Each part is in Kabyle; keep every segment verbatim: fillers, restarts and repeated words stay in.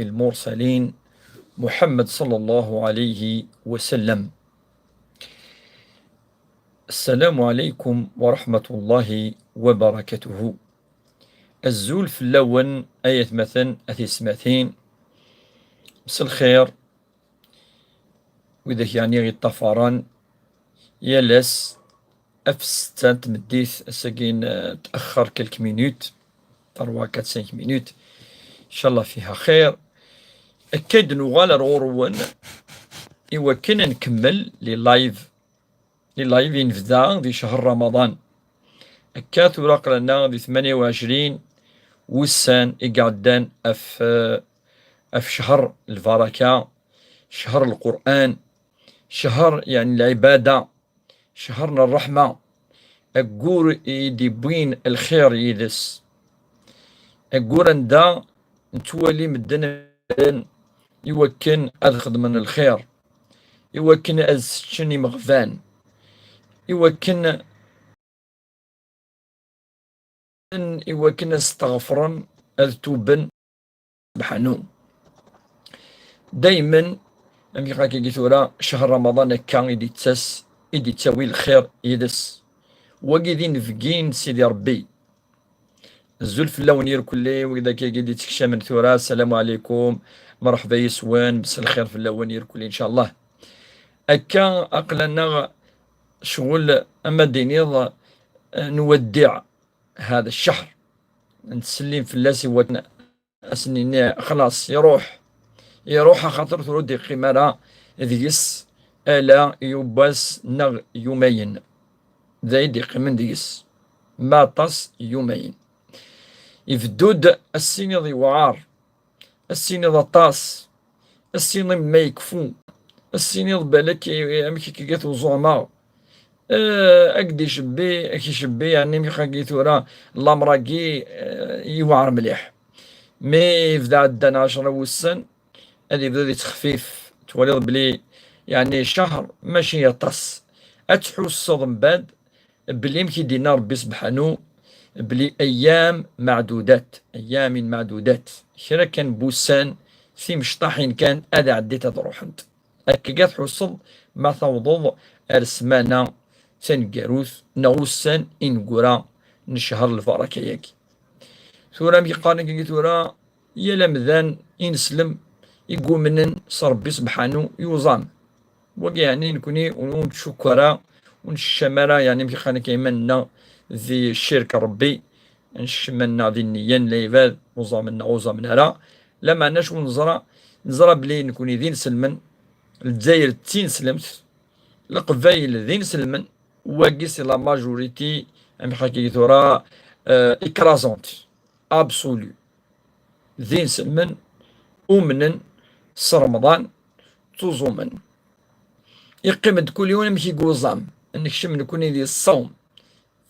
المرسلين محمد صلى الله عليه وسلم. السلام عليكم ورحمة الله وبركاته. Azul fell-awen, ay atmaten, a tiyessetmatin. Mselxir, widak yeɛni yeṭṭafaren yal ass af ssetta n tmeddit, ass-agi, eh, tأخر quelques minutes, trois, quatre, cinq minutes. Inchallah fiha xir. Akka i d-nuɣal ar ɣur-wen i wakken ad nkemmel les lives, les lives i nebda di ccher Ramadan. Akka tura aql-aneɣ di tmanya u ɛecrin wussan i iɛeddan af, eh, af ccher lbaraka, ccher Lqur'an, ccher, yeɛni, lɛibada, ccher n ṛṛeḥma, aggur i d-iwwin lxir yid-s, aggur anda nettwali medden i wakken ad xedmen lxir, i wakken ad seččen imeɣban, i wakken i wakken ad steɣfren, ad tuben. Subḥanu. Daymen, amek akkagi tura, ccher Ramadan akka i d-ittas, i d-ittawi lxir yid-s. Wagi d inebgi n Sidi Ṛebbi. Azul fell-awen irkelli, wid akkagi d-ittekcamen tura, ssalamu ɛlikum, mṛeḥba yes-wen, mselxir fell-awen irkelli, inchallah. Akka aql-aneɣ ccɣel, ama d-tiniḍ, eh, nwaddiɛ hada ccher. Nettsellim fell-as i wakken ad s-nini xlaṣ, iruḥ. Iruḥ axaṭer tura ur d-iqqim ara deg-s ala yiwwas neɣ yumayen. D ay d-iqqimen deg-s. Ma aṭas yumayen. Ibeddu-d, ad s-tiniḍ yewɛer, ad s-tiniḍ aṭas, ad s-tiniḍ ma yekfu, ad s-tiniḍ balak i-, amek akka i t-uẓumeɣ. Eh, ad k-d-icebbi, ad k-icebbi, yeɛni, amek akka tura, lamer-agi, eh, yewɛer mliḥ. Mi yebda ɛeddan ɛecra wussan, ad yebdu di ttexfif. Twaliḍ bli, yeɛni, ccher mačči aṭas. Ad tḥusseḍ mbeɛd bli, amek i d-yenna Ṛebbi sebḥanu, bli أيام معدودات، أيام معدودات. Kra kan n wussan, timecṭaḥin kan ad ɛeddit ad ruḥent. Akka i tḥusseḍ ma tawḍeḍ ar ssmana taneggarut neɣ ussan ineggura n ccher lbaraka-yagi. Tura, amek qqaren akkagi tura, yal amdan ineslem i yumnen s Ṛebbi sebḥanu yuẓam. Wagi, yeɛni, nekni ur, ur nettcukku ara, ur neskcam ara, yeɛni, amek qqaren akka, iman-nneɣ di ccirk n Ṛebbi, neskcem iman-nneɣ di nniya n lɛibad, uẓamen neɣ uẓamen ara. Lameɛna acu neẓra? Neẓra belli nekni d inselmen, Lezzayer d tineslemt, Leqbayel d inselmen, wagi c'est la majorité, amek akka tura, euh, écrasante, absolue. D inselmen, umnen s Remḍan, ttuẓumen. Iqqim-d kul yiwen amek i yuẓam. Nekcem nekni di ṣṣawm.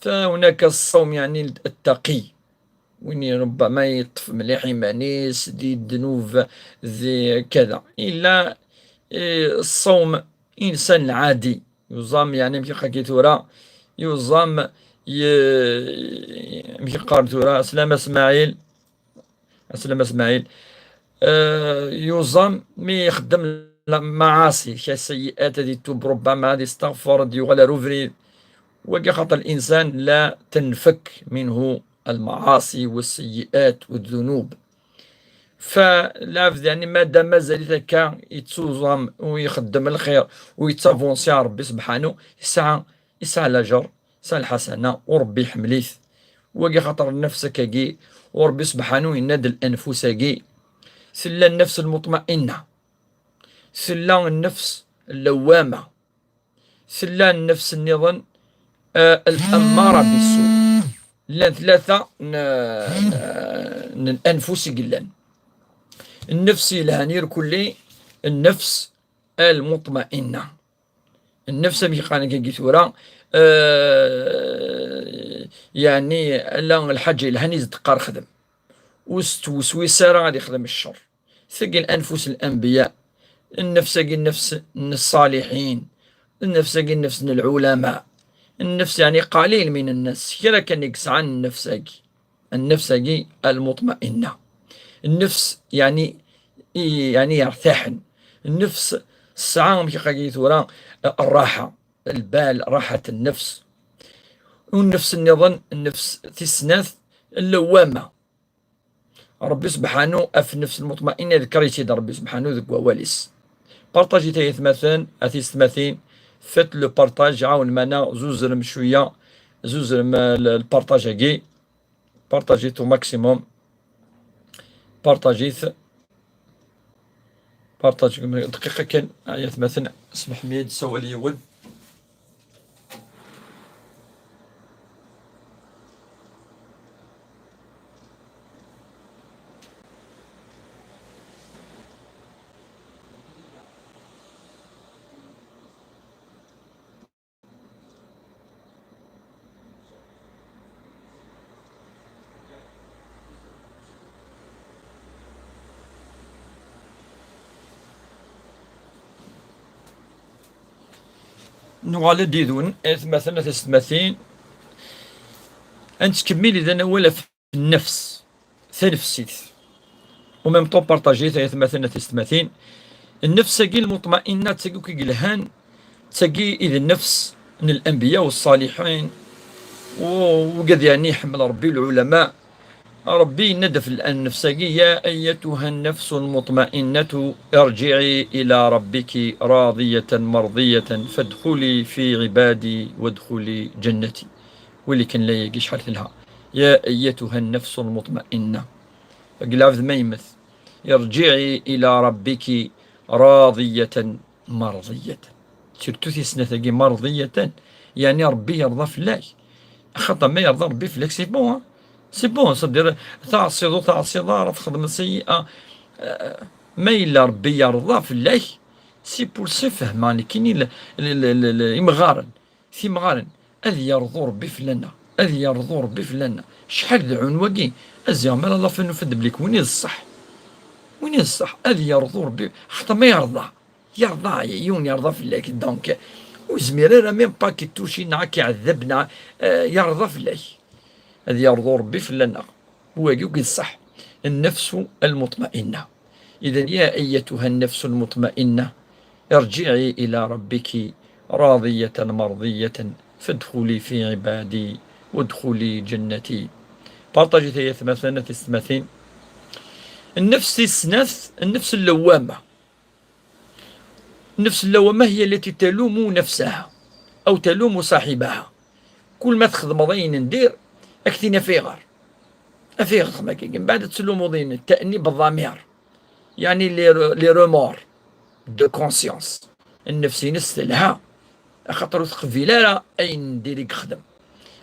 فهناك الصوم، يعني، التقي، win i ربما yeṭṭef mliḥ iman-is di ddnub, di kada. Illa, eh, ṣṣawm insan lɛadi. Yuẓam, yeɛni, amek akka tura, yuẓam, ye-, amek qqaren tura, Aslama Smaɛil, Aslama Smaɛil, eh, yuẓam mi ixeddem lmaɛaṣi, kra seyyi'at, ad itub ṛubbama, ad isteɣfer, ad yuɣal ar ubrid. Wagi axaṭer الإنسان لا تنفك منه المعاصي والسيئات والذنوب. Fa lɛebd, yeɛni, ma dam mazal-it akka yettuẓam u ixeddem lxir u yettavunsi ar Ṛebbi sebḥanu, yesɛa, yesɛa lajer, yesɛa lḥasana, u Ṛebbi iḥemmel-it. Wagi axaṭer nnefs akkagi, u Ṛebbi sebḥanu yenna-d, lanfus-agi, tella nnefs lmuṭmainna, tella nnefs llewama, tella nnefs nniḍen, eh, الأمارة بالسوء. Llan tlata n, n, n lanfus i yellan. Nnefs yelhan irkelli, nnefs lmuṭmainna. Nnefs, amek qqaren akkagi tura, eh, yeɛni, ala lḥaǧa yelhan i s-d-teqqar xdem. Ur s-tettweswis ara ad ixdem ccer. Tagi lanfus n lanbiya, nnefs-agi nnefs n ṣṣaliḥin, nnefs-agi nnefs n lɛulama, nnefs, yeɛni, qalil min nnas, kra kan i yesɛan nnefs-agi. Nnefs-agi lmuṭmainna. Nnefs, yeɛni, i, yeɛni yertaḥen. Nnefs tesɛa, amek aqagi tura, rraḥa, lbal, raḥat nnefs. U nnefs nniḍen, nnefs tis snat, lewwama. Ṛebbi sebḥanu, ɣef nnefs lmuṭmainna, iḍekkeṛ-itt-id Ṛebbi sebḥanu deg wawal-is. Parṭajit ay atmaten, a tiyessetmatin, faites le partage, ɛawnem-aneɣ, zuzrem cwiya, zuzrem, eh, le, le partage-agi. Parṭajit au maximum. Parṭajit. Parṭajit. Dqiqa kan, ay atmaten, smeḥ-iyi-d, ssawal yiwen. Nuɣal-d yid-wen, atmaten, a tiyessetmatin. Ad nettkemmil idan awal ɣef nnefs, tanefsit. U même temps, parṭajit ay atmaten, a tiyessetmatin. Nnefs-agi lmuṭmainna, d tagi akk i yelhan, d tagi i d nnefs n lanbiya u ṣṣaliḥin. U wigad yeɛni iḥemmel Ṛebbi, lɛulama. Ṛebbi yenna-d ɣef nnefs-agi: يا أيتها النفس المطمئنة ارجعي إلى ربك راضية مرضية فادخلي في عبادي وادخلي جنتي. Wali kan layagi acḥal telha. يا أيتها النفس المطمئنة. Deg lɛebd ma yemmet. ارجعي إلى ربك راضية مرضية. Surtout tis snat-agi, مرضية. Yeɛni Ṛebbi yerḍa fell-ak. Axaṭer ma yerḍa Ṛebbi fell-ak, c'est bon, hein. C'est bon, c'est-à-dire, teɛṣiḍ ur teɛṣiḍ ara, txedmeḍ seyyi'a. Eh, ma yella Ṛebbi yerḍa fell-ak, c'est pour ça fehmeɣ nekkini l-, l-, l-, l-, l-, imɣaren. Timɣaren, ad yerḍu Ṛebbi fell-aneɣ, ad yerḍu Ṛebbi fell-aneɣ. Acḥal d ɛun wagi, a ziɣ mi ara naf, nufa-d belli win i d ṣṣeḥ. Win i d ṣṣeḥ, ad yerḍu Ṛebbi, xaṭer ma yerḍa, yerḍa, yiwen yerḍa fell-ak, donc, ur yezmir ara même pas k-ittuci neɣ ad k-iɛeddeb neɣ, eh, yerḍa fell-ak. Ad yerḍu Ṛebbi fell-aneɣ. Wagi i d ṣṣeḥ. النفس المطمئنة. إذن يا أيتها النفس المطمئنة، ارجعي إلى ربك راضية مرضية فادخلي في عبادي وادخلي جنتي. Parṭajit ay atmaten, a tiyessetmatin. Nnefs tis snat, nnefs lewwama. النفس اللوامة هي التي تلوم نفسها أو تلوم صاحبها. Kul ma txedmeḍ ayen n dir, ad k-tini af ayɣer. Af ayɣer txedmeḍ akka. Mbeɛd ad tlumeḍ ayen, التأنيب الضمير. Yeɛni les re-, les remords de conscience. Nnefs-ines telha, axaṭer ur teqbil ara ayen n dir i yexdem.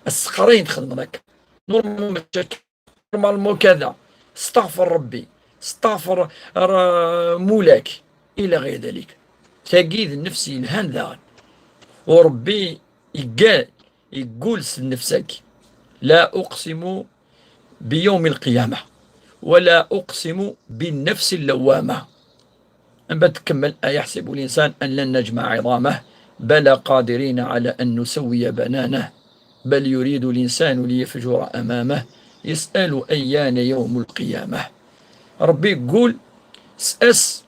Asseqray i txedmeḍ akka. Normalement mačči akka. Normalement kada. Steɣfer Rebbi. Steɣfer r-, mulak. Ila ɣir dalik. Tagi d nnefs yelhan daɣen. U Rebbi yeggal, yeggul s nnefs-agi. لا أقسم بيوم القيامة ولا أقسم بالنفس اللوامة. Mbeɛd tkemmel: أيحسب الإنسان أن لن نجمع عظامه بلى قادرين على أن نسوي بنانه بل يريد الإنسان ليفجر أمامه يسأل أيان يوم القيامة. Rebbi yeggul s ass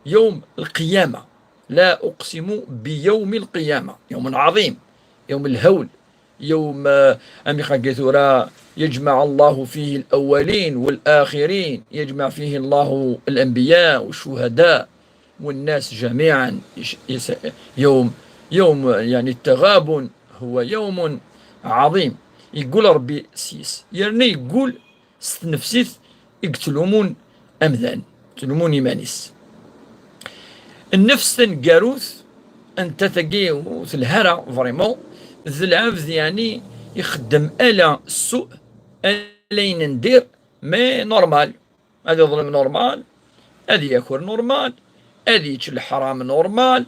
يوم القيامة. لا أقسم بيوم القيامة، يوم عظيم، يوم الهول، يوم، آه، أميخا قيثورا، يجمع الله فيه الأولين والآخرين، يجمع فيه الله الأنبياء والشهداء والناس جميعا. يش-، يس-، يوم، يوم، يعني، التغابن هو يوم عظيم. Yeggul Rebbi s-, yerna yeggul s tnefsit i yettlumun amdan, ttlumun iman-is. Nnefs taneggarut, anta tagi ur telha ara, vraiment, d lɛebd, yeɛni, ixeddem ala ssuq, ala ayen n dir, mais normal. Ad iḍlem normal, ad yaker normal, ad yečč leḥram normal,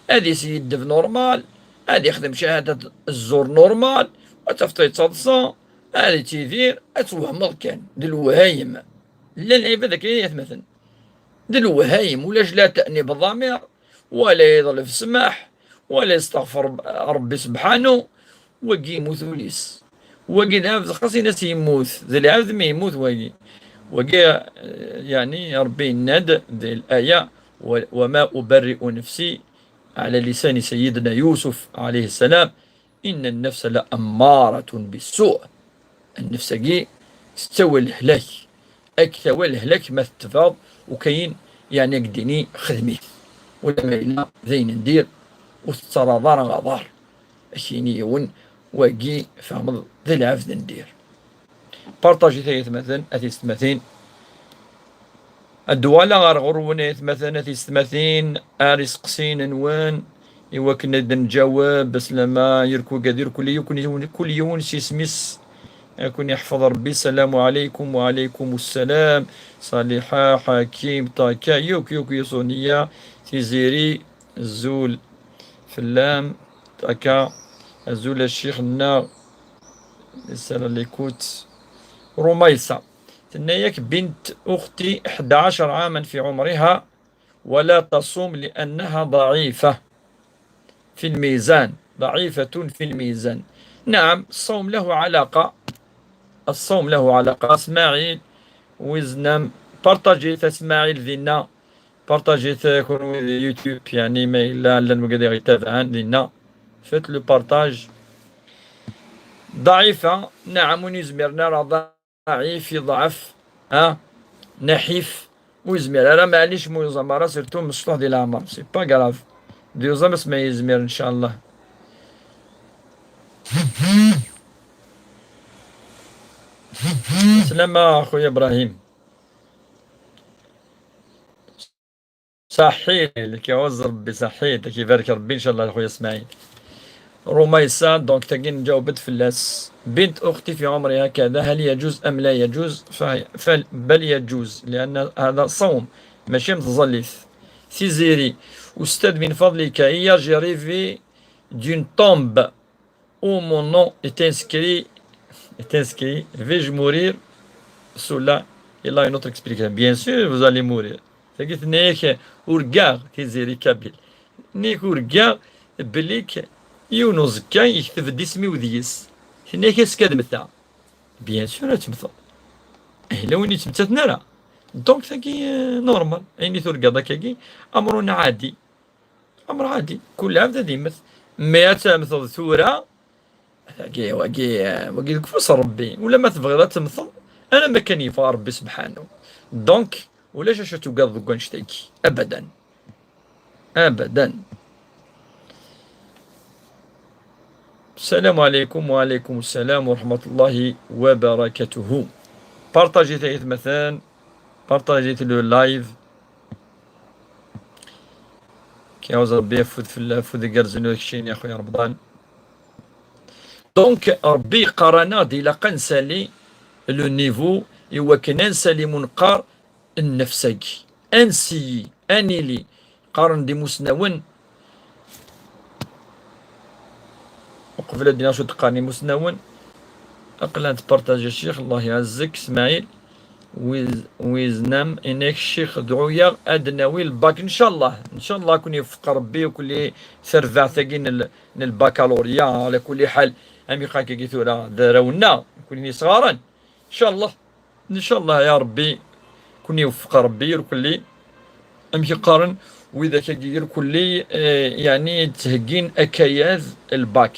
ad iskiddeb normal, ad ixdem cahadat zzur normal, ad tafeḍ yettaḍsa, ad yettidir, ad twehmeḍ kan, d lewhayem. Llan lɛibad akka ay atmaten. D lewhayem, ulac la تأنيب ضمير, wala yeḍleb ssmaḥ, wala yesteɣfer Rebbi sebḥanu, wagi yemmut ul-is. Wagi d lɛebd, xas in-as yemmut, d lɛebd mi yemmut wagi. Wagi, eh, yeɛni Ṛebbi yenna-d di laya: "Wa-, وما أبرئ نفسي", ɛla lisani Sayyidna Yusuf ɛalayhi ssalam, "إن النفس لأمارة بالسوء". Nnefs-agi tettawi lehlak, ad k-tawi lehlak ma tettebɛeḍ ukayen, yeɛni ad k-d-tini xdem-it. Ulamma yella d ayen n dir, ur tettaraḍ ara aḍar. Ad k-yini yiwen, wagi, fehmeḍ, d lɛebd n dir. Partajit ay atmaten, a tisetmatin. Ad d-uɣaleɣ ɣer ɣur-wen ay atmaten, a tisetmatin, ar iseqsiyen-nwen, i wakken ad d-nǧaweb, aslama, yirkugad, irkul, yiwen, kul yiwen s yisem-is. Ad ken-iḥfeḍ Rebbi. Salamu ɛalaykum. Wa ɛalaykum ssalam. Ṣaliḥa, Ḥakim, Ṭaka, yakk, yakk, Yuṣuniya, Tiziri, azul fell-am. Ṭaka, azul a ccix-nneɣ. Lsala l'écoute. Rumaysa. Tenna-yak: بنت أختي أحد عشر عاما في عمرها ولا تصوم لأنها ضعيفة في الميزان، ضعيفة في الميزان. نعم، الصوم له علاقة، الصوم له علاقة. Smaɛil Wiznam, partajit a Smaɛil dinna, partajit, eh, kunwi di YouTube, yeɛni ma yella llan wigad i ɣ-yettabaɛen dinna. Faites le partage. Ḍɛifa, naɛam, win yezmiren ara ḍɛif, yeḍɛef, ha, naḥif, ur yezmir ara, maɛlic, ma ur yuẓam ara, surtout mecṭuḥ di leɛmer, c'est pas grave. D yuẓam asmi yezmir, ncallah. Slama, a xuya Ibrahim. Saḥit, ad k-iɛuzz Rebbi, saḥit, ad k-ibarek Rebbi, ncallah, a xuya Smaɛil. Rumaysa, donc, tagi nǧaweb-d fell-as. بنت أختي في عمرها كذا، هل يجوز أم لا يجوز؟ ف-، ف-، بل يجوز، لأن هذا صوم، ماشي متزلف. Tiziri, أستاذ من فضلك, hier j'ai rêvé d'une tombe où mon nom est inscrit, est inscrit, vais-je mourir? Cela, il a une autre explication. Bien sûr, vous allez mourir. Tagi tenna-yak urgaɣ, Tiziri Kabyle. Tenna-yak urgaɣ belli-k yiwen uẓekka yekteb-d isem-iw deg-s. Tenna-yak est-ce que ad mmteɣ? Bien sûr ad temmteḍ. Yella win ur yettmettaten ara. Donc tagi, euh, normal. Ayen i turgaḍ akkagi, amrun ɛadi. Amr ɛadi, kul ɛebd ad immet. Mi ad temmteḍ tura, wagi, wagi, wagi deg ufus n Rebbi. Ulamma tebɣiḍ ad temmteḍ, alamma kan yebɣa Rebbi subḥanu. Donc, ulac acu tugadeḍ deg wannect-agi. Abadan. Abadan. السلام عليكم. وعليكم السلام ورحمة الله وبركاته. Partajit ay atmaten, partajit le live. Ad k-iɛuzz Rebbi, afud fell-, afud igerrzen ur keččini, a xuya Remḍan. Donc, Rebbi yeqqar-aneɣ-d ilaq ad nsali le niveau i wakken ad nsali, mu neqqar, nnefs-agi. Ad nsiyi, ad nili, qqaren-d imusnawen, uqbel ad d-iniɣ acu d-qqaren imusnawen, aql-aɣ nettpartaji, ccix, Allah iɛezzek, Smaɛil, Wiz-, Wiznam, yenna-yak ccix, dɛu-yaɣ ad d-nawi lbak, ncallah, ncallah ad ken-iwefeq Rebbi, u kulli tarbaɛt-agi n l-, n lbakalurya, ɛla kulli ḥal, am iqqar akkagi tura, d arraw-nneɣ, kulli n yesɣaren, ncallah. Ncallah ya Rebbi, kun iwefeq Rebbi irkelli. Amek i qqaren widak-agi irkelli, eh, yeɛni ttheggin akayad lbak.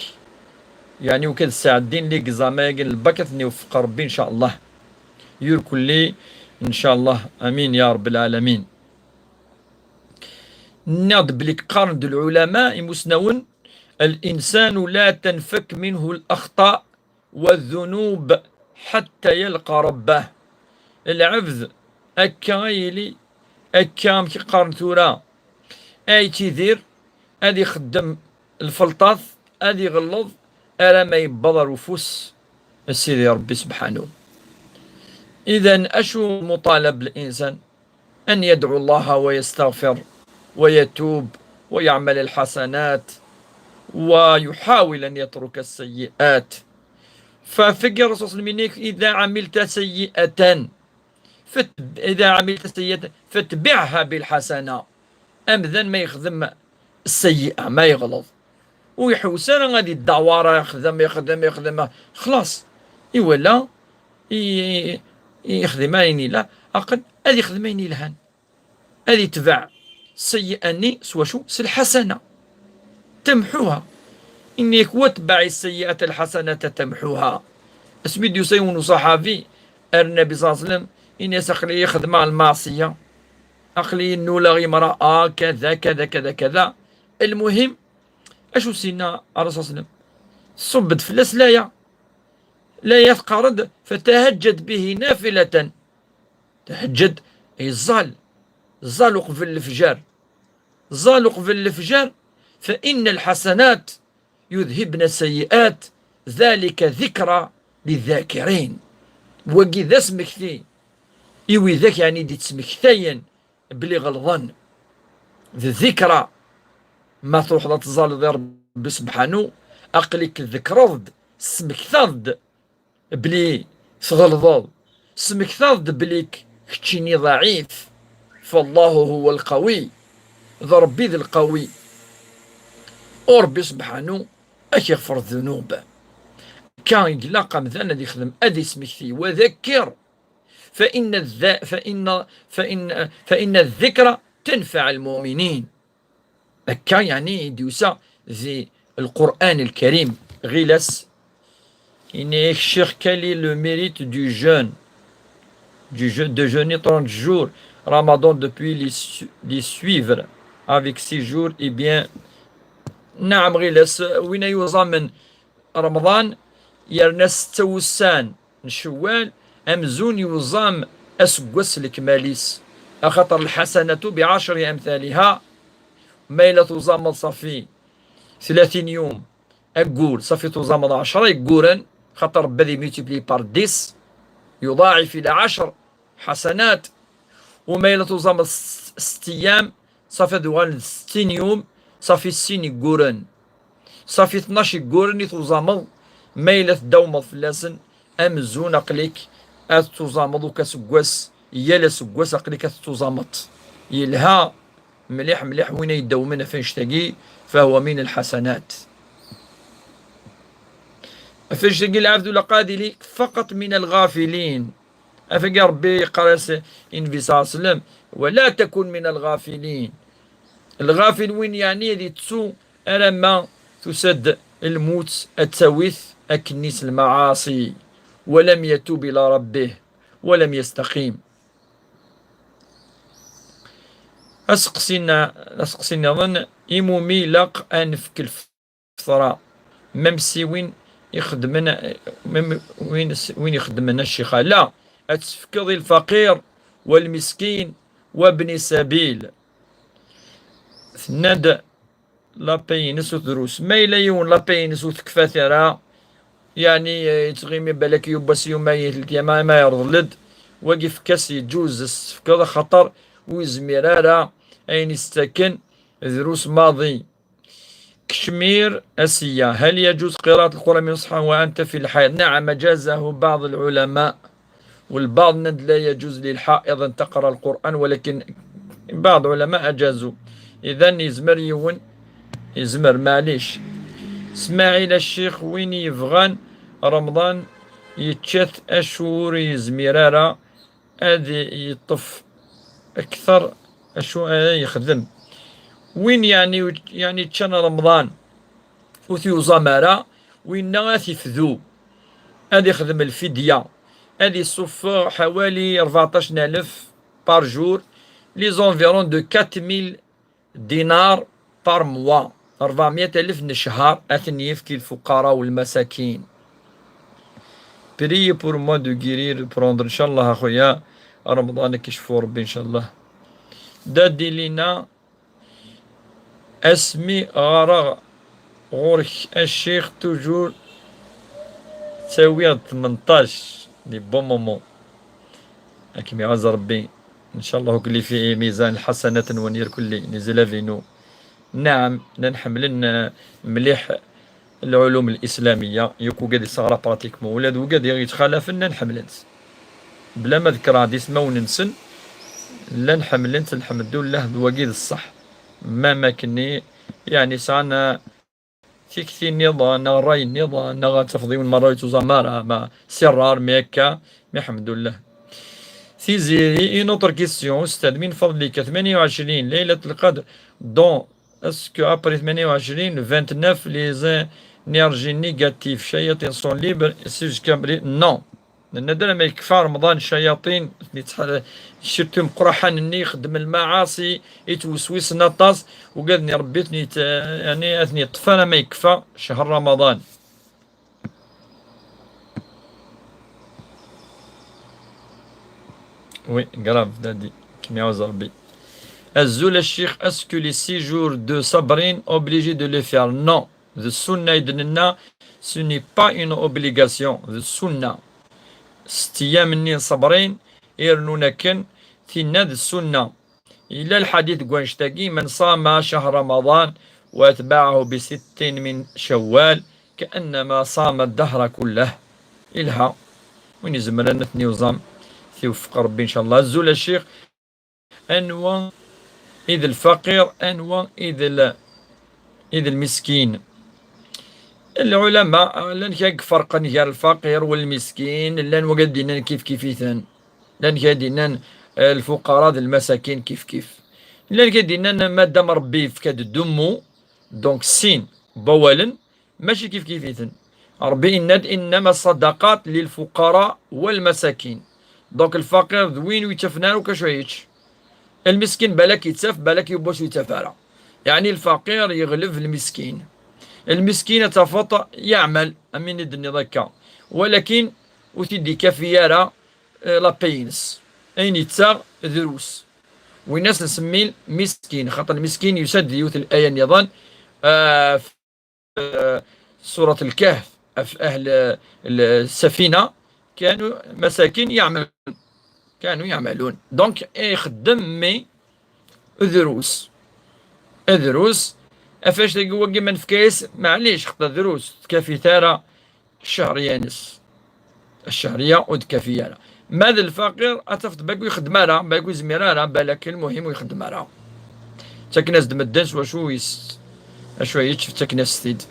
Yeɛni ukad sɛeddin ligzama-agi n lbak, ad ten-iwefeq Rebbi ncallah. Irkelli, ncallah. Amin ya Rebbi lɛalamin. Nniɣ-d belli qqaren-d lɛulama, imusnawen, الإنسان لا تنفك منه الأخطاء والذنوب حتى يلقى ربه. Lɛebd akka ay yili, akka amek i qqaren tura, ay yettidir, ad ixeddem lfelṭat, ad iɣelleḍ, arama yewweḍ ar ufus n Sidi Rebbi subḥanu. Idan, acu muṭalab linsan? أن يدعو الله ويستغفر ويتوب ويعمل الحسنات ويحاول أن يترك السيئات. Fa tagi Rasul sallam yenna-ak: إذا عملت سيئة فت-، إذا عملت سيئة فاتبعها بالحسنة. Amdan ma yexdem seyyi'a, ma yeɣleḍ, ur iḥewwes ara ad iddaɛwar, ixdem, ixdem, ixdem, xlaṣ, iwala, i-, yexdem ayen yella, aql ad yexdem ayen yelhan. Ad yetbeɛ sseyyi'a-nni s wacu? S lḥasana. Temḥuha. Inna-k: واتبع السيئة الحسنة تمحها. Asmi d-yusa yiwen uṣaḥabi ar Nnabi ṣalla Llahu ɛalayhi wa sallam, inna-yas: aql-iyi xedmeɣ lmaṣiyya, aql-iyi nnuleɣ imra'a, kada, kada, kada, kada. Lmuhim, acu s-yenna Ṛṛasul ṣalla Llahu ɛalayhi wa sallam? Tṣubb-d fell-as laya. Laya teqqar-d: فتهجد به نافلة. Teḥǧed, yeẓẓal. Ẓẓal uqbel lefjer. Ẓẓal uqbel lefjer, فإن الحسنات يذهبن السيئات ذلك ذكرى للذاكرين. Wagi d asmekti i widak, yeɛni, d-ittmektayen belli ɣelḍen. D ذكرى. Ma truḥeḍ ad tẓaleḍ i Ṛebbi sebḥanu, aql-ik tḍekkreḍ-d, tesmektaḍ-d belli tɣelḍeḍ, tesmektaḍ-d belli k-, keččini ḍɛif. فالله هو القوي. D Ṛebbi d lqawi. U Ṛebbi sebḥanu ad k-iɣfer ddunub. Akka i ilaq amdan ad ixdem, ad ismekti: وذكر فإن الذ-، فإن، فإن، فإن الذكرى تنفع المؤمنين. Akka, yeɛni, i d-yusa di Lqur'an Lkarim, ɣilas. Yenna-yak ccix: quel est le mérite du jeûne, du je-, de jeûner trente jours Ramadan, depuis les su-, les suivre avec six jours, eh bien, naɛam, ɣilas, win ay uẓamen Remḍan, yerna setta wussan n Cewwal, amzun yuẓam aseggas s lekmal-is, axaṭer الحسنة بعشر أمثالها. Ma yella tuẓameḍ ṣafi tlatin yum aggur, ṣafi tuẓameḍ ɛecra igguren, xaṭer Rebbi ad imultiplier par dix, يضاعف إلى عشر حسنات. U ma yella tuẓameḍ s-, sett ayyam, ṣafi ad uɣalen d settin yum, ṣafi sin igguren. Ṣafi tnac igguren i tuẓameḍ, ma yella tdawmeḍ fell-asen, amzun aql-ik ad tuẓameḍ akk aseggas, yal aseggas aql-ik ad tettuẓameḍ. Yelha mliḥ, mliḥ, win ay iddawmen ɣef annect-agi, فهو من الحسنات. Ɣef annect-agi, العبد القادر فقط من الغافلين. Ɣef wagi Ṛebbi yeqqar-as i Nnbi ṣalla Llahu ɛalayhi wa sallam: ولا تكن من الغافلين. Lɣafil, win, yeɛni, ad yettu alamma tusa-d lmut ad tawi-t akkenni s lmaɛaṣi, ولم يتب إلى ربه ولم يستقم. Aseqsi-nna-, aseqsi nniḍen: imumi ilaq ad nefk lfeṭṭa, même si win ixeddmen, même win s-, win ixeddmen a ccix, la, ad tt-tefkeḍ i lfaqir, wa lmiskin, wa bni sabil. Tenna-d la paye-ines ur tdrus. Ma yella yiwen la paye-ines ur tekfat ara, yeɛni, eh, yettɣimi balak yiwwas yuma i lkiyama, ma yerḍel-d, wagi fek-as, yeǧǧuz ad s-tefkeḍ, axaṭer ur yezmir ara ayen i s-ttaken, drus maḍi. Kcmir Asiya: هل يجوز قراءة القرآن من المصحف وأنت في الحيض؟ نعم، أجازه بعض العلماء. والبعض nnan-d لا يجوز للحائض أن تقرأ القرآن، ولكن بعض العلماء أجازوا. إذن يزمر يون، يزمر، معليش. سماعيل الشيخ: وين يفغان رمضان يتشث أشهر يزميرارا، هذه يطف أكثر أشهر يخدم. وين يعني، يعني تشان رمضان وثيو زمارة، وين غاثي فذو. هذه يخدم الفدية، هذه يصفر حوالي أربعطاش ألف par jour، les environs de quatre mille دينار par mois، أربعمية ألف نشهر، أثني يفكي الفقراء والمساكين. Priez pour moi de guérir, prendre، إن شاء الله أخويا، رمضان كيشفو ربي إن شاء الله. دادي لينا أسمي غرغ غورك الشيخ toujours تساوي ثمنطاش، des bons moments. أكمي غاز ربي إن شاء الله كلي في ميزان الحسنات نونير كلي نزل فينو. نعم، نحملن مليح العلوم الإسلامية، يكو قد يصغر pratiquement، ولاد وقد يتخالفن نحملن. بلا ما ذكر هاد اسماون نسن، لن حملن، الحمد لله، دواقي الصح. ما ما كني، يعني، سانا تيكتي نظام، نا راي نظام، نا غاتفضي من مرة يتوزا مارا، ما سرار، ما هكا، ما الحمد لله. Tiziri, une autre question, أستاذ, من فضلك, ثمانية وعشرين ليلة القدر, donc, est-ce que après ثمانية وعشرين, vingt-neuf, les énergies négatives, الشياطين sont libres, c'est jusqu'à bré-, non. Nenna-d alamma yekfa Remḍan, ccayaṭin, surtout imeqraḥen-nni, ixeddmen lmaɛaṣi, yettweswisen aṭas, ugaden i Rebbi ad ten-yet-, yeɛni, ad ten-yeṭṭef alamma yekfa ccher Remḍan. Oui, grave, dadi. Kem-iɛuz Rebbi. Azul a ccix, est-ce que les six jours de Sabrin obligé de les faire? Non. D ssunna i d-nenna, ce n'est pas une obligation. D ssunna. Sett ayyam-nni n Sabrin, irnun akken, tinna d ssunna. Yella lḥadit deg wannect-agi, من صام شهر رمضان وأتبعه بست من شوال كأنما صام الدهر كله. Ilha. Win izemren ad ten-yuẓam, tiwfeq Rebbi, ncallah. Azul a ccix, anwa i d lfaqir, anwa i d l-, i d lmiskin? Lɛulama, llan kra i iferqen gar lfaqir u lmiskin, llan wagad d-yennan kif kif-iten. Llan kra d-yennan, eh, lfuqara d lmasakin kif kif. Llan kra d-yennan madam Rebbi yefka-d ddummu, donc sin n wawalen, mačči kif kif-iten. Rebbi yenna-d: إنما الصدقات للفقراء والمساكين. Donc lfaqir d win ur yettafen ara akk acu ara yečč. Lmiskin balak yettaf, balak yiwwas ur yettaf ara. Yeɛni lfaqir yeɣleb lmiskin. Lmiskin ad tafeḍ yeɛmal, am win i d-tenniḍ akka. Walakin ur t-id-ikafi ara, eh, la paye-ines. Ayen yettaɣ drus. Win-as nsemmi miskin, xaṭer lmiskin yusa-d di yiwet n laya nniḍen, eh, f-, eh, surat Lkehf, af-, ahl, eh, l-, ssafina, كانوا مساكين يعملون. كانوا يعملون. Donc, ixeddem, mais drus. Drus. Ɣef wannect-agi wagi ma nefka-yas, maɛlic, xaṭer drus, ur tkafit ara ccehriya-ines. Ccehriya ur d-tkafi ara. Ma d lfaqir, ad tafeḍ balak ur ixeddem ara, balak ur yezmir ara, balak lmuhim ur ixeddem ara. Ttaken-as-d medden s wacu yes-, acu ara yečč, ttaken-as-t-id.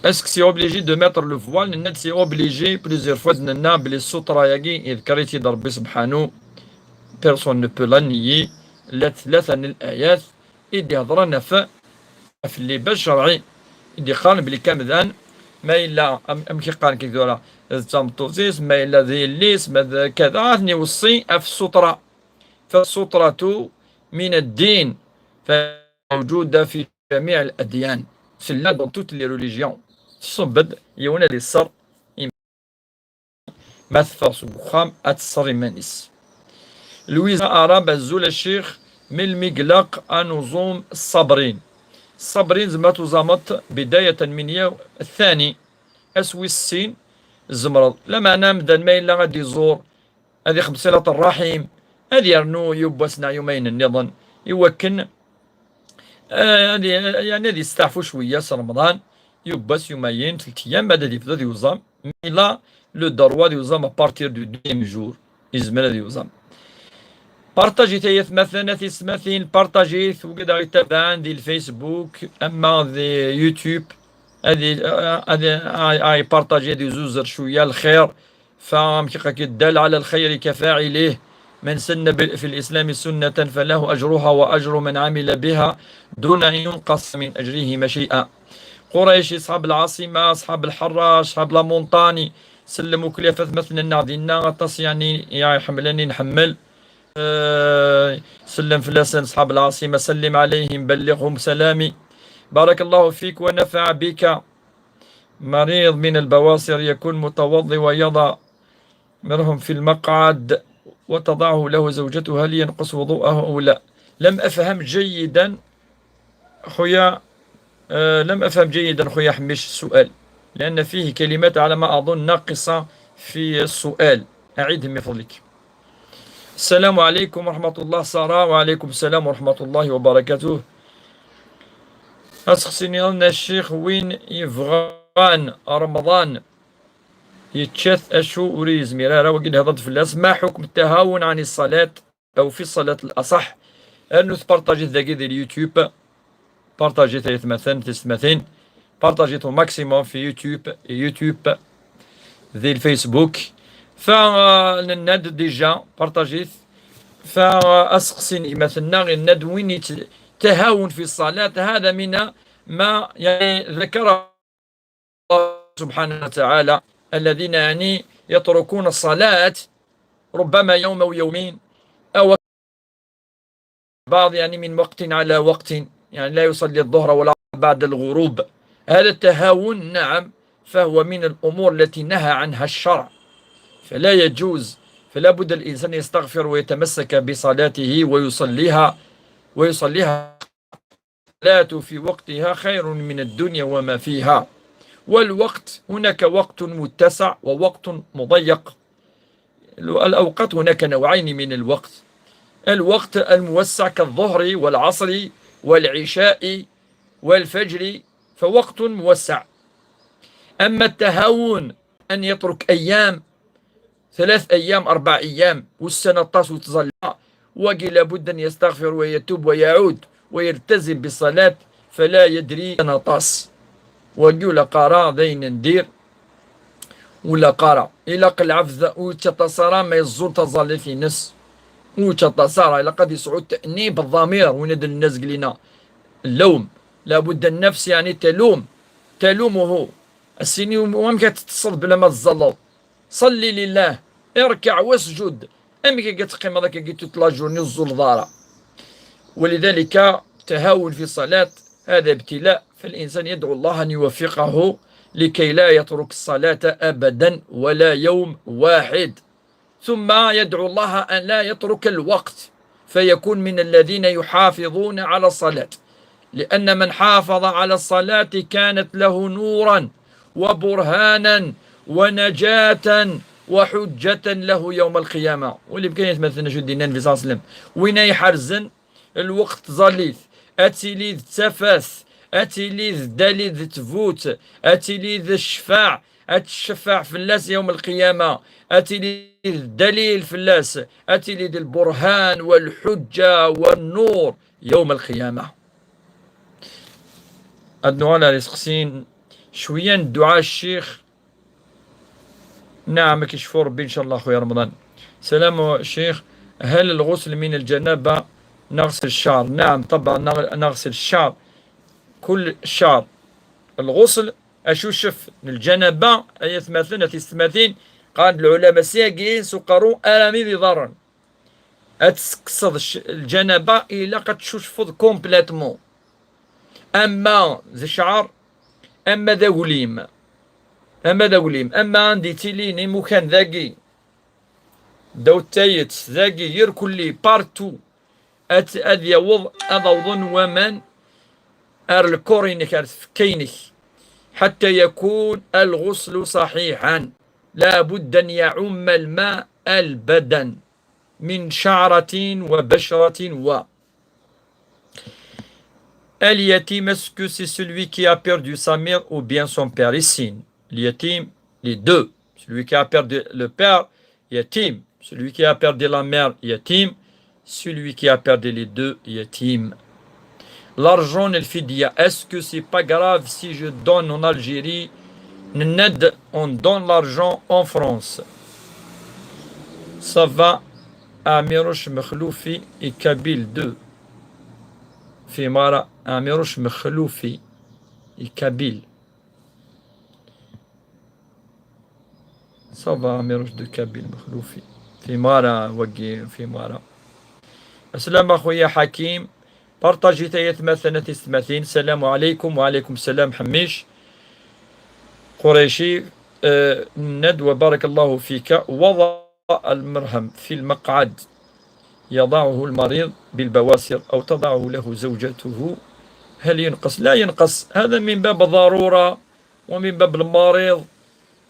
Est-ce que c'est obligé de mettre le voile? Nenna-d c'est obligé, plusieurs fois d-nenna belli ssutra-agi, yeḍker-itt-id Rebbi subḥanu, personne ne peut la nier, llant tlata n layat i d-iheḍren ɣef, ɣef llibas ccerɛi, i d-iqqaren belli amdan, ma yella, am-, amek i qqaren kan tura, d tameṭṭut-is, ma yella d yelli-s, ma d kada, ad ten-iweṣṣi ɣef ssutra. فالسطرة من الدين، فموجودة في جميع الأديان. Tella dans toutes les religions. Tṣubb-d yiwen ad iṣṣer, ma teffeɣ seg uxxam, ad teṣṣer iman-is. Louisa Arab, azul a ccix, melmi i ilaq ad nuẓum ṣṣabrin? Ṣṣabrin zemreḍ ad tuẓameḍ بداية من يوم الثاني, ass wis sin, tzemreḍ. Lameɛna amdan ma yella ad iẓur, ad ixemmem ṣilat ṛṛaḥim, ad yernu yiwwas neɣ yumayen nniḍen, i wakken, eh, ad i-, yeɛni ad yesteɛfu cwiyya s Remḍan, yiwwas, yumayen, telt ayyam, ad, ad yebdu ad yuẓam. Mais il a le droit ad yuẓam à partir du deuxième jour. Yezmer ad yuẓam. Partajit ay atmaten, a tisetmatin, partajit, wid aɣ-ittabaɛen di lFacebook, ama di YouTube, ad i-, ad i-, ad i-, ad ipartaji, ad izuzer cwiyya lxir, فأمك قد دل على الخير كفاعله، من سن ب-، في الإسلام سنة فله أجرها وأجر من عمل بها دون أن ينقص من أجرهما شيئا. قريشي، أصحاب العاصمة، أصحاب الحرة، أصحاب la montagne، سلم وكلي ɣef atmaten-nneɣ dinna, aṭas yeɛni i aɣ-iḥemmlen, i nḥemmel. آه، سلم فلاس أصحاب العاصمة، سلم عليهم، بلغهم سلامي. بارك الله فيك ونفع بك. مريض من البواسير يكون متوضي ويضع مرهم في المقعد وتضعه له زوجته، هل ينقص وضوءه أو لا؟ لم أفهم جيدا خويا، آه، لم أفهم جيدا خويا حميش السؤال، لأن فيه كلمات على ما أظن ناقصة في السؤال. أعيده من فضلك. السلام عليكم ورحمة الله سارة. وعليكم السلام ورحمة الله وبركاته. Aseqsi-nniḍen a ccix, win yebɣan Remḍan yečča-t, acu ur yezmir ara, wagi nhedṛ-d fell-as, ما حكم التهاون عن الصلاة أو في الصلاة الأصح؟ Rnut partajit dagi di YouTube. Partajit ay atmaten, tisetmatin. Partajit au maximum في YouTube, YouTube, di Facebook. Fa, euh, nenna-d déjà, partager. Fa, euh, aseqsi n gma-tneɣ, yenna-d win yet-, tahawun fi ṣṣalat, hada mina ma, yani, ذكر الله سبحانه وتعالى، الذين، يعني، يتركون الصلاة ربما يوم أو يومين أو بعض، يعني، من وقت على وقت، يعني، لا يصلي الظهر ولا بعد الغروب. هذا التهاون، نعم، فهو من الأمور التي نهى عنها الشرع، فلا يجوز، فلا بد الإنسان يستغفر ويتمسك بصلاته ويصليها، ويصليها. الصلاة في وقتها خير من الدنيا وما فيها. والوقت، هناك وقت متسع ووقت مضيق. الأوقات هناك نوعين من الوقت: الوقت الموسع كالظهر والعصر والعشاء والفجر، فوقت موسع. أما التهاون، أن يترك أيام، ثلاث أيام، أربع أيام، والسنة طاس وتظل، وقيل لابد أن يستغفر ويتوب ويعود ويلتزم بالصلاة، فلا يدري أنا طاس. وقيل قارا ذين ندير ولا قارا. إلا قل عبد وتتصارى ما يزول تظلي في نس وتتصارى، إلا قد يسعود تأنيب الضمير وين هاد الناس قلينا اللوم. لابد النفس، يعني، تلوم، تلومه. السيني وما كتتصل بلا ما تزلط. صلي لله، اركع واسجد. أمك قد تقيم هذاك قد تطلع جورني الزول ضارة. ولذلك تهاون في الصلاة هذا ابتلاء، فالإنسان يدعو الله أن يوفقه لكي لا يترك الصلاة أبدا ولا يوم واحد. ثم يدعو الله أن لا يترك الوقت، فيكون من الذين يحافظون على الصلاة، لأن من حافظ على الصلاة كانت له نورا وبرهانا ونجاة وحجة له يوم القيامة. واللي بكان يتمثل نجد الدين النبي صلى الله عليه وسلم وين يحرزن الوقت ظليث، أتيلي ذ تفاث، أتيلي ذ دليل ذ تفوت، أتيلي ذ الشفاع، أتشفع فلاس يوم القيامة، أتيلي ذ دليل فلاس، أتيلي ذ البرهان والحجة والنور يوم القيامة. أدنو على رزق سين شوية الدعاء الشيخ. نعم، كيشفو ربي إن شاء الله خويا رمضان. سلام شيخ، هل الغسل من الجنابة نغسل الشعر؟ نعم طبعا، نغ-، نغسل الشعر، كل الشعر. الغسل أشو شف الجنابة، أي ثماثين، أتي ثماثين، قال العلماء سياقين سقروا أرامي ذي ضرن. أتسكسض الش-، الجنابة إلا قد تشوشفض complètement. أما ذي شعر، أما ذا وليم، أما ذا وليم، أما عندي تيليني مكان ذاقي، داو التايت ذاقي يركل لي partout. أت-، أذ يوض، أذ أوضن ومن أر الكورينك، أر تفكينك، حتى يكون الغسل صحيحا. لا بد أن يعم الماء البدن من شعرة وبشرة و. اليتيم, est-ce que c'est celui qui a perdu sa mère ou bien son père? Ici, اليتيم, les deux. Celui qui a perdu le père, يتيم. Celui qui a perdu la mère, يتيم. Celui qui a perdu les deux, يتيم. L'argent, الفدية, est-ce que c'est pas grave si je donne en Algérie? Nenna-d, on donne l'argent en France. Ça va, Amirouche Mkhloufi et Kabyle deux. Fimara, Amirouche Mkhloufi et Kabyle. Ça va, Amirouche de Kabyle Mkhloufi. Fimara, wagi, Fimara. Aslama, خويا حكيم. Partagez تايا ثماثنة تيستماثين. السلام عليكم. وعليكم السلام حميش قريشي. آه، ندوة، بارك الله فيك. وضع المرهم في المقعد يضعه المريض بالبواسير أو تضعه له زوجته، هل ينقص؟ لا ينقص، هذا من باب الضرورة ومن باب المريض،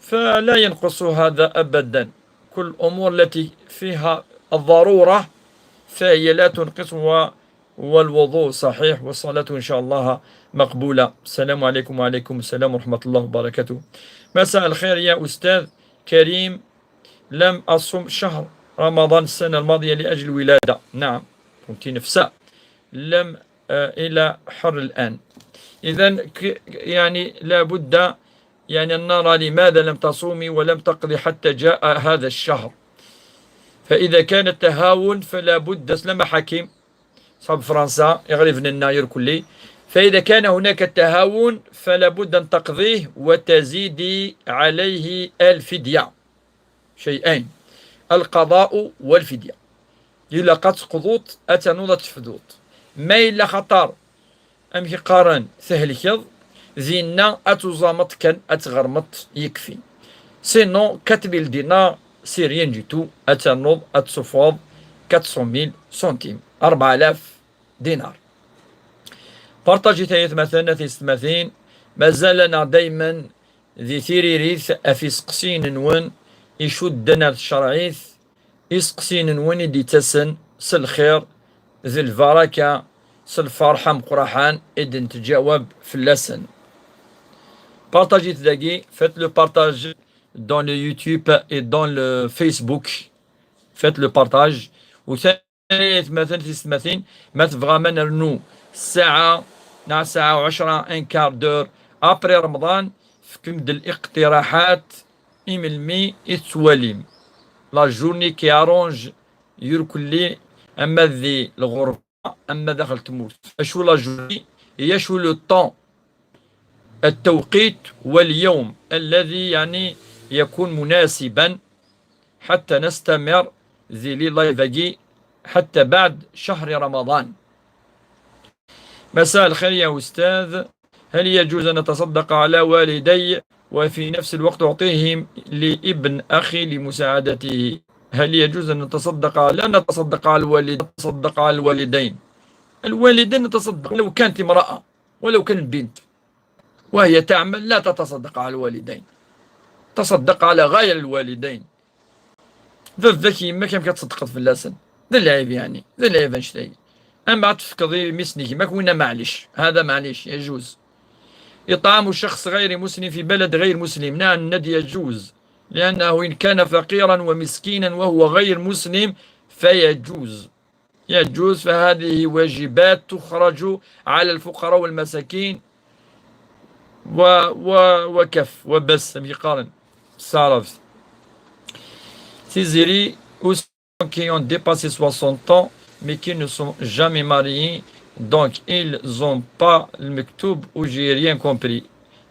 فلا ينقص هذا أبدا. كل الأمور التي فيها الضرورة فهي لا تنقص، و-، والوضوء صحيح والصلاة إن شاء الله مقبولة. السلام عليكم. وعليكم السلام ورحمة الله وبركاته. مساء الخير يا أستاذ كريم، لم أصم شهر رمضان السنة الماضية لأجل الولادة. نعم، كنت نفساء. لم، آه، إلى حر الآن. إذن ك-، يعني لابد يعني نرى لماذا لم تصومي ولم تقضي حتى جاء هذا الشهر. فإذا كان التهاون فلا بد، سلام حكيم، صحاب فرنسا يغلب الناير كلي. فإذا كان هناك تهاون فلا بد أن تقضيه وتزيدي عليه الفدية. شيئين، القضاء والفدية. إلا قد تقضوت أتنوض تفدوت، ما إلا خطر أمك قارن تهلكض، ذينا أتوزامط كان أتغرمط يكفي. Sinon quatre mille dinars, c'est rien du tout. أتنوض أتصفوض quatre cent mille centimes، أربعة آلاف دينار. Partager تايث مثلا في ستماثين. مازالنا دايما ذي تيريريث أفي سقسين نون يشدنا الشرعيث. Iseqsiyen-nwen i d-yettasen s lxir d lbaraka, s lferḥ ameqqraḥan i d-nettǧawab fell-asen. Partagit dagi, faites le partage dans le YouTube et dans le Facebook. Faites le partage. U tani, atmaten, tisetmatin, ma tebɣam ad nernu ssaɛa, neɣ ssaɛa u ɛecra, un quart d'heure, après Ramadan, fkem-d liqtiraḥat. Imelmi i tettwalim la journée qui arrange yurkelli, ama di lɣerba ama daxel tmurt? Acu la journée et acu le temps, التوقيت واليوم الذي يعني يكون مناسبا حتى نستمر ذي لي لايف حتى بعد شهر رمضان؟ مساء الخير يا أستاذ، هل يجوز أن أتصدق على والدي وفي نفس الوقت أعطيهم لابن أخي لمساعدته؟ هل يجوز أن نتصدق على، لا نتصدق على الوالد، نتصدق على الوالدين. الوالدين نتصدق، لو كانت امرأة ولو كان بنت وهي تعمل لا تتصدق على الوالدين، تصدق على غير الوالدين. Baba-k, yemma-k, amek ad tṣeddqeḍ fell-asen? D lɛib, yeɛni, d lɛib annect-agi. Ama ad tefkeḍ i mmi-s n gma-k, winna maɛlic. هذا معليش، يجوز. إطعام شخص غير مسلم في بلد غير مسلم، نعم، ند يجوز، لأنه إن كان فقيرا ومسكينا وهو غير مسلم فيجوز. يجوز، فهذه واجبات تخرج على الفقراء والمساكين. و و وكف وبس، amek i qqaren s taɛrabt. Tiziri, ou ceux qui ont dépassé soixante ans mais qui ne sont jamais mariés, donc ils ont pas المكتوب, ou j'ai rien compris.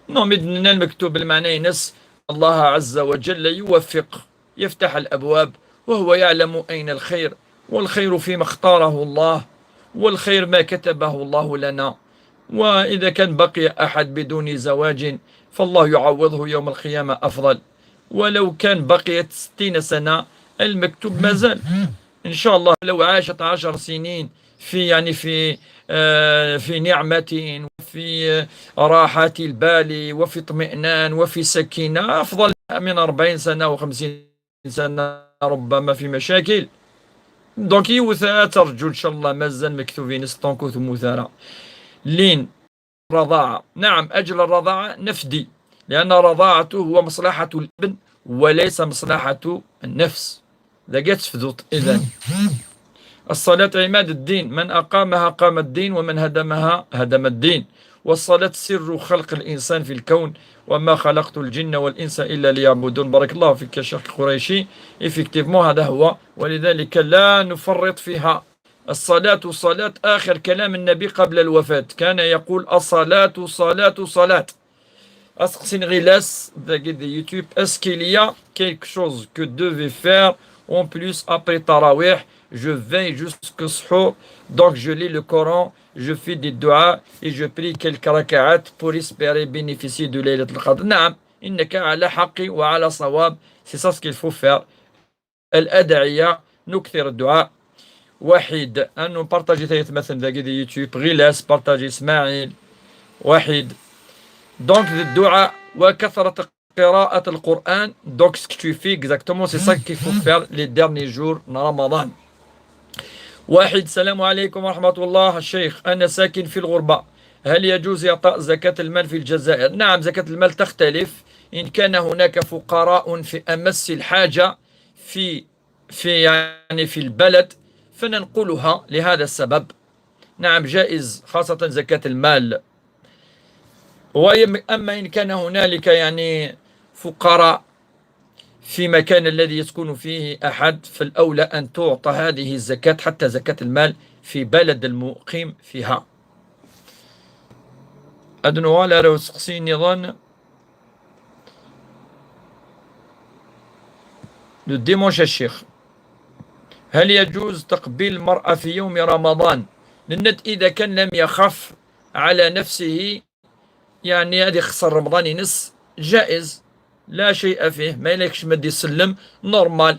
Non, mi d-nenna المكتوب, lmeɛna-ines, Allah عز وجل يوفق، يفتح الأبواب، وهو يعلم أين الخير، والخير فيما اختاره الله، والخير ما كتبه الله لنا. وإذا كان بقي أحد بدون زواج فالله يعوضه يوم القيامة أفضل. ولو كان بقيت ستين سنة، المكتوب مازال. إن شاء الله لو عاشت عشر سنين في، يعني، في، آه، في نعمة وفي راحة البال وفي اطمئنان وفي سكينة، أفضل من أربعين سنة وخمسين سنة ربما في مشاكل. Donc yiwet ad terǧu إن شاء الله, مازال مكتوبين ستونك وثموثارة. لين الرضاعة، نعم، أجل الرضاعة نفدي، لأن الرضاعة هو مصلحة الابن وليس مصلحة النفس. Dagi ad tefduḍ, إذن. الصلاة عماد الدين، من أقامها قام الدين ومن هدمها هدم الدين. والصلاة سر خلق الإنسان في الكون، وما خلقت الجن والإنس إلا ليعبدون. بارك الله فيك يا شيخ قريشي. Effectivement هذا هو، ولذلك لا نفرط فيها. الصلاة صلاة، آخر كلام النبي قبل الوفاة كان يقول: الصلاة صلاة صلاة. Aseqsi n Ɣilas dagi di YouTube: est-ce qu'il y a quelque chose que devait faire en plus après tarawih? Je veille jusqu'au suhour, donc je lis le Coran, je fais des du'a et je prie quelques raka'at pour espérer bénéficier de Laylat al-Qadr. نعم، إنك على حق وعلى صواب. C'est ça ce qu'il faut faire. الأدعية، نكثر الدعاء. وحيد، أنه بارطاجي ثلاث مثلا داكي دي يوتيوب، غيلاس بارطاجي، إسماعيل، وحيد. Donc الدعاء وكثرة قراءة القرآن. Donc ce que tu fais exactement, c'est ça qu'il faut faire les derniers jours de Ramadan. واحد: السلام عليكم ورحمة الله. الشيخ، أنا ساكن في الغربة، هل يجوز إعطاء زكاة المال في الجزائر؟ نعم، زكاة المال تختلف. إن كان هناك فقراء في أمس الحاجة في، في، يعني، في البلد، فننقلها لهذا السبب. نعم، جائز، خاصة زكاة المال. وأما إن كان هنالك يعني فقراء في مكان الذي يسكن فيه أحد، فالأولى أن تعطى هذه الزكاة، حتى زكاة المال، في بلد المقيم فيها. Ad nuɣal ar useqsi nniḍen. Le dimanche, الشيخ، هل يجوز تقبيل المرأة في يوم رمضان؟ Nenna-d إذا كان لم يخف على نفسه، يعني هذه خسر رمضان ينس، جائز، لا شيء فيه، ما يلكش ما دي سلم، normal.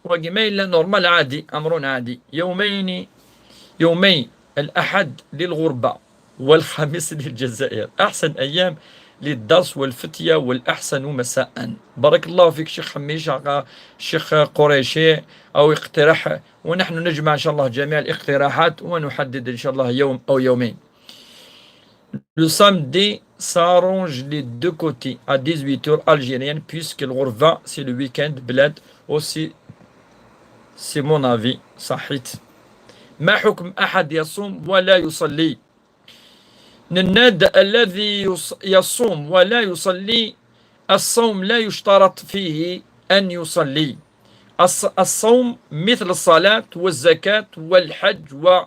وقي ما إلا normal، عادي، أمر عادي. يومين، يومي الأحد للغربة والخميس للجزائر، أحسن أيام للدرس والفتية، والأحسن مساء. بارك الله فيك شيخ حميش، شيخ قريشي، أو اقترح، ونحن نجمع إن شاء الله جميع الاقتراحات ونحدد إن شاء الله يوم أو يومين. Le samedi s'arrange les deux côtés à dix-huit heures algérienne, puisque الغربة c'est le week-end, بلاد aussi, c'est mon avis. صحيت. ما حكم أحد يصوم ولا يصلي؟ Nenna-d الذي يص-، يصوم ولا يصلي، الصوم لا يشترط فيه أن يصلي. الص-، الصوم مثل الصلاة والزكاة والحج،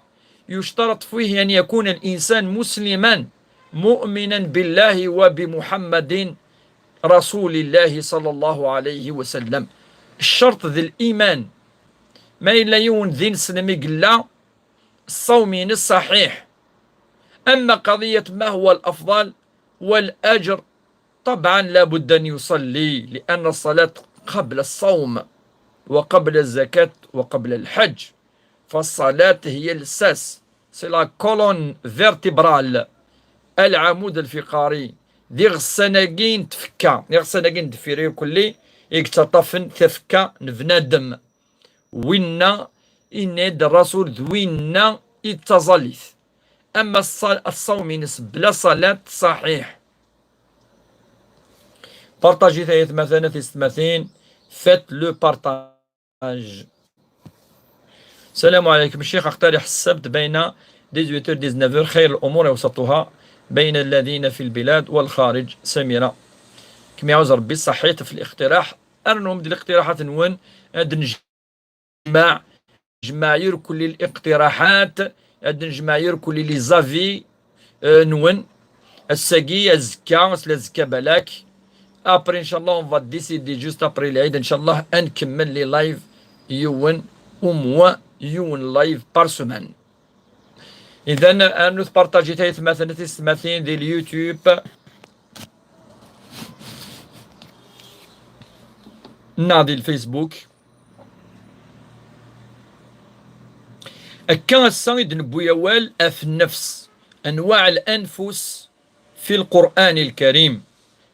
ويشترط فيه أن يكون الإنسان مسلما مؤمنا بالله وبمحمد رسول الله صلى الله عليه وسلم. الشرط ذي الإيمان. ما إلا يون ذي نسلم يقلا، الصوم الصحيح. أما قضية ما هو الأفضل والأجر، طبعا لا بد أن يصلي، لأن الصلاة قبل الصوم وقبل الزكاة وقبل الحج. فالصلاة هي الساس، c'est la colonne vertébrale، العمود الفقري. دي غساناكين تفكا، دي غساناكين دفيري كلي، يكتطفن تفكا نبنادم. Winna, yenna-d Rasul, d winna i d taẓallit. Ama ṣṣa-, ṣṣawm-ines bla ṣalat, ṣaḥiḥ. Partajit ay atmaten, a tisetmatin, faites le partage. السلام عليكم الشيخ، أقترح السبت بين dix-huit heures dix-neuf heures، خير الأمور أوسطها بين الذين في البلاد والخارج. سميرة، كم يعوز ربي صحيت في الاقتراح، أرنهم دي الاقتراحات نون، أد نج- نجمع، نجمع يركل الاقتراحات، أد نجمع يركل les avis، آه، نون. الساقي، الزكا، أصل الزكا بلاك. Après إن شاء الله on va décider juste après العيد إن شاء الله أنكمل les lives يون أو موا يون live par semaine. إذن أنو تبارطاجي تايت مثلا تسمثين دي اليوتيوب، ناضي الفيسبوك. أكا السيد نبوي أول أف النفس، أنواع الأنفس في القرآن الكريم.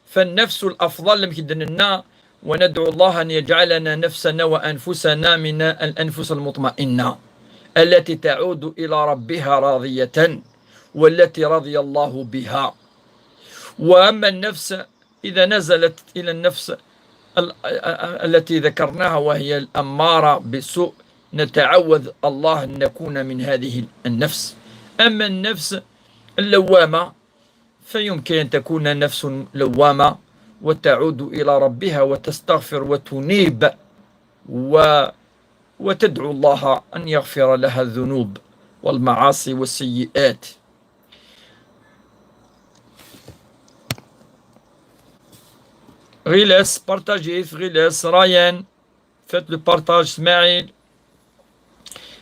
فالنفس الأفضل لم كدننا، وندعو الله أن يجعلنا نفسنا وأنفسنا من الأنفس المطمئنة التي تعود إلى ربها راضية، والتي رضي الله بها. وأما النفس إذا نزلت إلى النفس ال-، التي ذكرناها وهي الأمارة بالسوء، نتعوذ الله أن نكون من هذه النفس. أما النفس اللوامة فيمكن أن تكون نفس لوامة وتعود إلى ربها وتستغفر وتنيب و-، وتدعو الله أن يغفر لها الذنوب والمعاصي والسيئات. غيلاس، بارطاجيت، غيلاس، ريان، faites le partage، إسماعيل.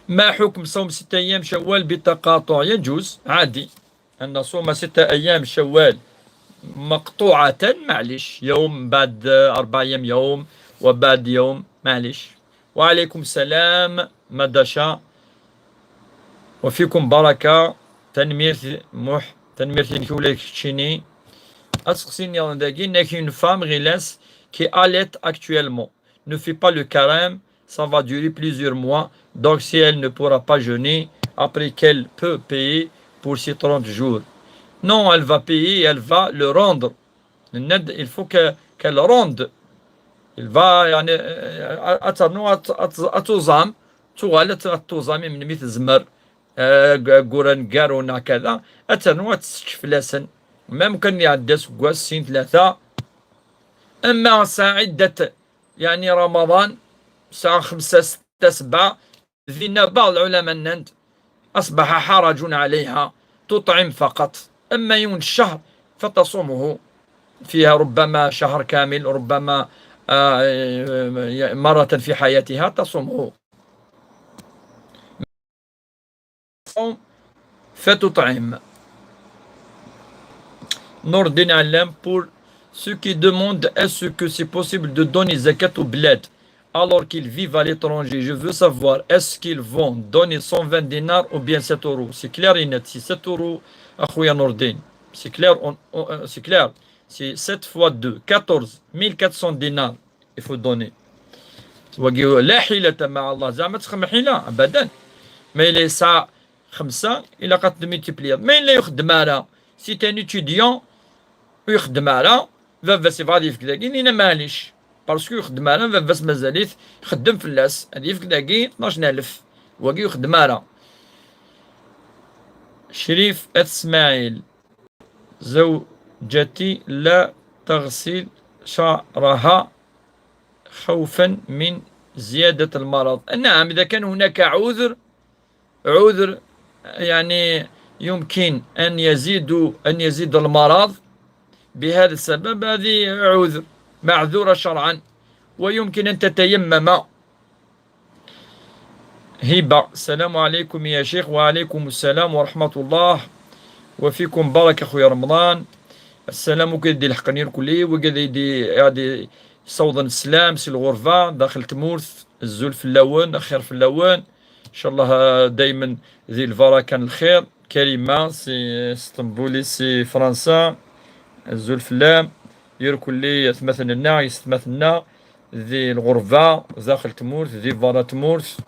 ما حكم صوم ستة أيام شوال بالتقاطع؟ يجوز، عادي أن نصوم ستة أيام شوال مقطوعة، معليش، يوم بعد أربع أيام، يوم وبعد يوم، معليش. وعليكم السلام مدشا، وفيكم بركة. تنميرت موح، تنميرت نكولك تشيني. أسقسيني داكي، ناكي une femme غيلاس qui allait actuellement ne fait pas le carême, ça va durer plusieurs mois. Donc si elle ne pourra pas jeûner, après qu'elle peut payer pour ces trente jours. Non, elle va payer, elle va le rendre. Nenna-d, il faut que, qu'elle rende. Il va, يعني, euh, ad ternu ad, ad, ad tuẓam, tuɣal ad, ad tuẓam, imnmi tezmer, euh, g-, gura n garun, hakada, ad ternu ad tessečč fell-asen. Même kan iɛedda aseggas, sin, tlata, ama sɛidat, يعني رمضان، ساعة خمسة، ستة، سبعة، ذينا بعض العلماء ننت أصبح حرج عليها، تطعم فقط. أما يوم الشهر فتصومه فيها، ربما شهر كامل، ربما، آه، مرة في حياتها تصومه. فتطعم. Nourdine Alem, pour ceux qui demandent est-ce que c'est possible de donner zakat au bled alors qu'ils vivent à l'étranger. Je veux savoir, est-ce qu'ils vont donner cent vingt dinars ou bien sept euros? C'est clair et net, c'est sept euros, أخويا نور الدين. C'est clair, on, on, euh, c'est clair. C'est sept fois deux, quatorze, mille quatre cents dinars. Il faut donner. Wagi, لا حيلة مع الله. زعما تخمم حيلة؟ أبدا. ما إلا يسعى خمسة، إلا قد multiplier. ما إلا يخدم على. C'est un étudiant ويخدم على. Baba-s يبغى يفك داكي، نينا معليش. Parce que يخدم على، baba-s مازاليت يخدم فلاس. هذه يفك داكي اثناش ألف. Wagi يخدم على. شريف إسماعيل. زوجتي لا تغسل شعرها خوفا من زيادة المرض. نعم، إذا كان هناك عذر، عذر يعني يمكن أن يزيد، أن يزيد المرض بهذا السبب، هذه عذر معذورة شرعا، ويمكن أن تتيمم. هبة، السلام عليكم يا شيخ. وعليكم السلام ورحمة الله وفيكم بركة خويا رمضان. السلام وكذا دي الحقني الكلي وكذا دي غادي صوضا السلام سي الغربة داخل تمورث الزول في اللون خير في اللون. إن شاء الله دايما ذي البركة الخير. كريمة سي اسطنبولي سي فرنسا الزول في اللام يركل لي ثمثنا يستمثنا ذي الغربة داخل تمورث ذي برا تمورث.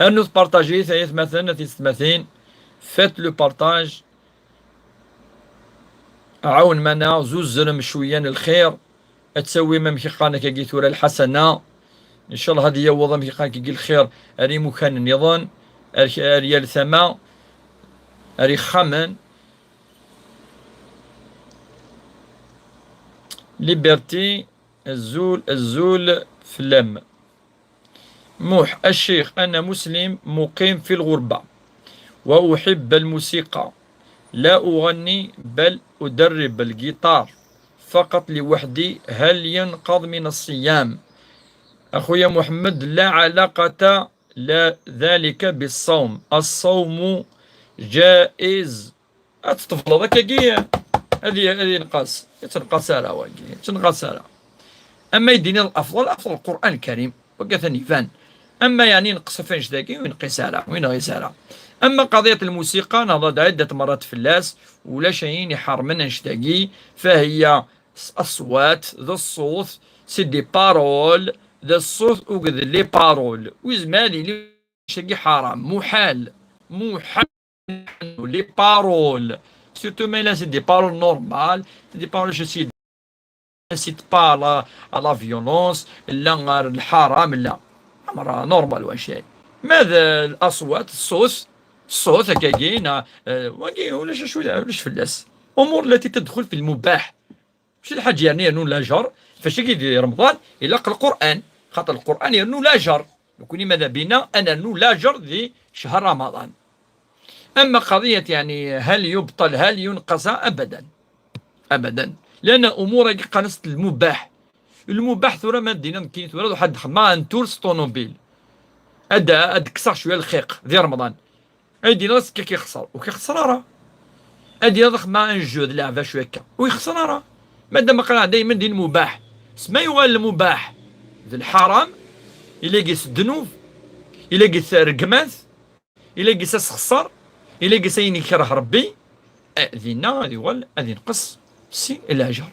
أنو تبارطاجي ثلاث مثلا ثلاث ثماثين. Faites le partage. عاون مانا زوزرم شوية الخير. أتسوي ما مكيقانك أجي ثورة الحسنة. إن شاء الله هذه يوضا مكيقانك أجي الخير. أري مكان نظن. أري أريال ثما. أري خمن. Liberté. الزول الزول فلام. موح الشيخ، أنا مسلم مقيم في الغربة وأحب الموسيقى، لا أغني بل أدرب الجيتار فقط لوحدي، هل ينقض من الصيام؟ أخويا محمد، لا علاقة لا ذلك بالصوم، الصوم جائز. أتطفل هذاك كي هذه هذه نقاس تنقاس على واقي تنقاس على. أما يديني الأفضل، الأفضل القرآن الكريم. وقا ثاني فان. أما يعني نقص فين شداقي وينقيس على وين غيس على. أما قضية الموسيقى نهضر عدة مرات في اللاس ولا شيء يحرمنا نشتاقي، فهي الصوت ذا الصوت سي دي بارول ذا الصوت وقد لي بارول وزمالي لي شاقي حرام محال محال. لي بارول سورتو ما لا سي دي بارول نورمال سي دي بارول جو سي سيت با لا لا فيولونس لا غير الحرام لا امر نورمال واش ماذا الاصوات الصوت الصوت هكاكين واقي ولا شويه ولا فلاس امور التي تدخل في المباح. ماشي الحاج يعني يرنو لاجر فاش يجي رمضان يلاق القران خاطر القران يرنو لاجر. لو كوني ماذا بينا انا نو لاجر ذي شهر رمضان. أما قضية يعني هل يبطل هل ينقص؟ أبدا أبدا. لأن أمور قنصت المباح. المباح ثورة ما دينا نكين ثورة واحد خما أن تورس طوموبيل. أدا أد كسر شوية الخيق ذي رمضان. أي دينا راسك كي يخسر وكي يخسر راه. أدي يضخ ما أنجو ذ لعبة شوية كا ويخسر راه. مادام قرا دايما دين مباح. سما يغال المباح ذي الحرام. إلا قيس الذنوب إلا قيس الرقمات إلا قيس السخسر إلا قيس أين يكره ربي. أذينا هذه هو الذي نقص سي الأجر.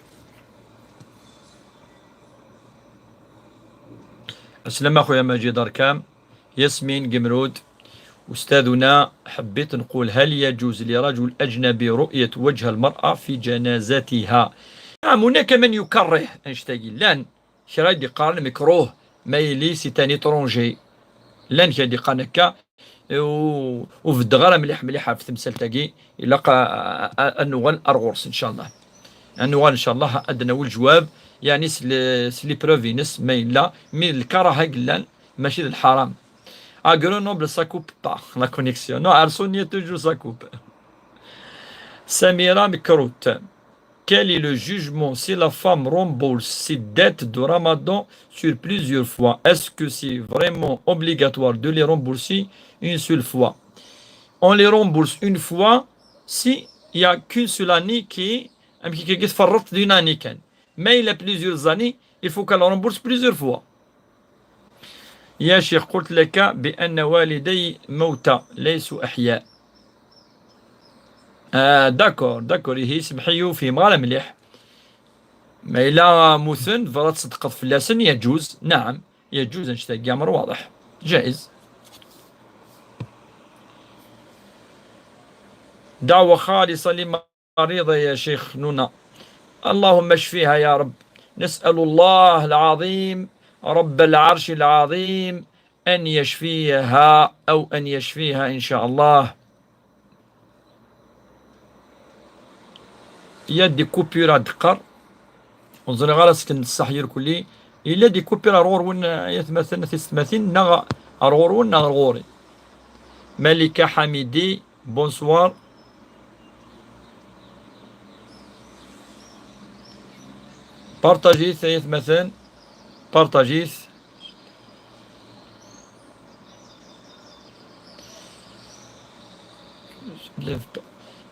السلام أخويا مجيد أركام. ياسمين قمرود. أستاذنا، حبيت نقول، هل يجوز لرجل أجنبي رؤية وجه المرأة في جنازتها؟ نعم، هناك من يكره أنشتاقي لان شرا يدي قارن مكروه ما يلي سي تاني ترونجي. لان كي يدي قارن هكا ur, ur beddeɣ ara mliḥ mliḥ ɣef temsalt-agi. Ilaq a, a, a, ad nuɣal ar ɣur-s, ncallah. Ad nuɣal, ncallah, ad d-nawi lejwab, yeɛni s le-, s les preuves-ines, ma yella, mi d lkaraha i yellan, mačči d lḥaram. À Grenoble, ça coupe pas, la connexion. Non, à Arsenal, toujours ça coupe. Samira Mekrout. Quel est le jugement si la femme rembourse ses dettes de Ramadan sur plusieurs fois? Est-ce que c'est vraiment obligatoire de les rembourser une seule fois? On les rembourse une fois si il y a qu'une seule année qui, amek akka, qui تفرطت d'une année كان. Mais il y a plusieurs années, il faut qu'elle rembourse plusieurs fois. يا شيخ، قلت لك بأن والدي موتى ليسوا أحياء. Ah, d'accord, d'accord, ihi semḥ-iyi ur fhimeɣ ara mliḥ. Ma yella mmuten, tebɣa ad tṣeddqeḍ fell-asen, يجوز, نعم, يجوز, annect-agi أمر واضح, جائز. دعوة خالصة لمريضة يا شيخ نونا. اللهم اشفيها يا رب. نسأل الله العظيم رب العرش العظيم أن يشفيها أو أن يشفيها إن شاء الله. Il y a des coupures, ad d-qqar. Ur ẓriɣ ara sken ṣṣeḥ irkelli. Yella des coupures ar ɣur-wen, ay atmaten, a tisetmatin, neɣ ar ɣur-wen neɣ ar ɣur-i? Malika Hamidi, bonsoir. Partagez-it, ay atmaten. Partagez-it.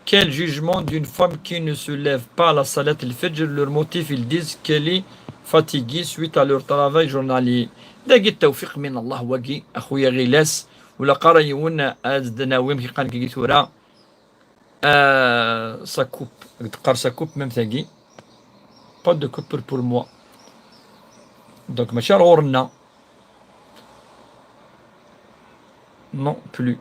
Quel jugement d'une femme qui ne se lève pas à la salat al-fajr, leur motif, ils disent qu'elle est fatiguée suite à leur travail journalier. Dagi tawfiq min Allah wagi, a xuya Ɣilas, ur ilaq ara yiwen ad d-nawi amek i qqaren dagi tura. Ah, ça coupe. Deg teqqar ça coupe, même tagi. Pas de coupure pour moi. Donc, mačči ar ɣur-nneɣ. Non plus.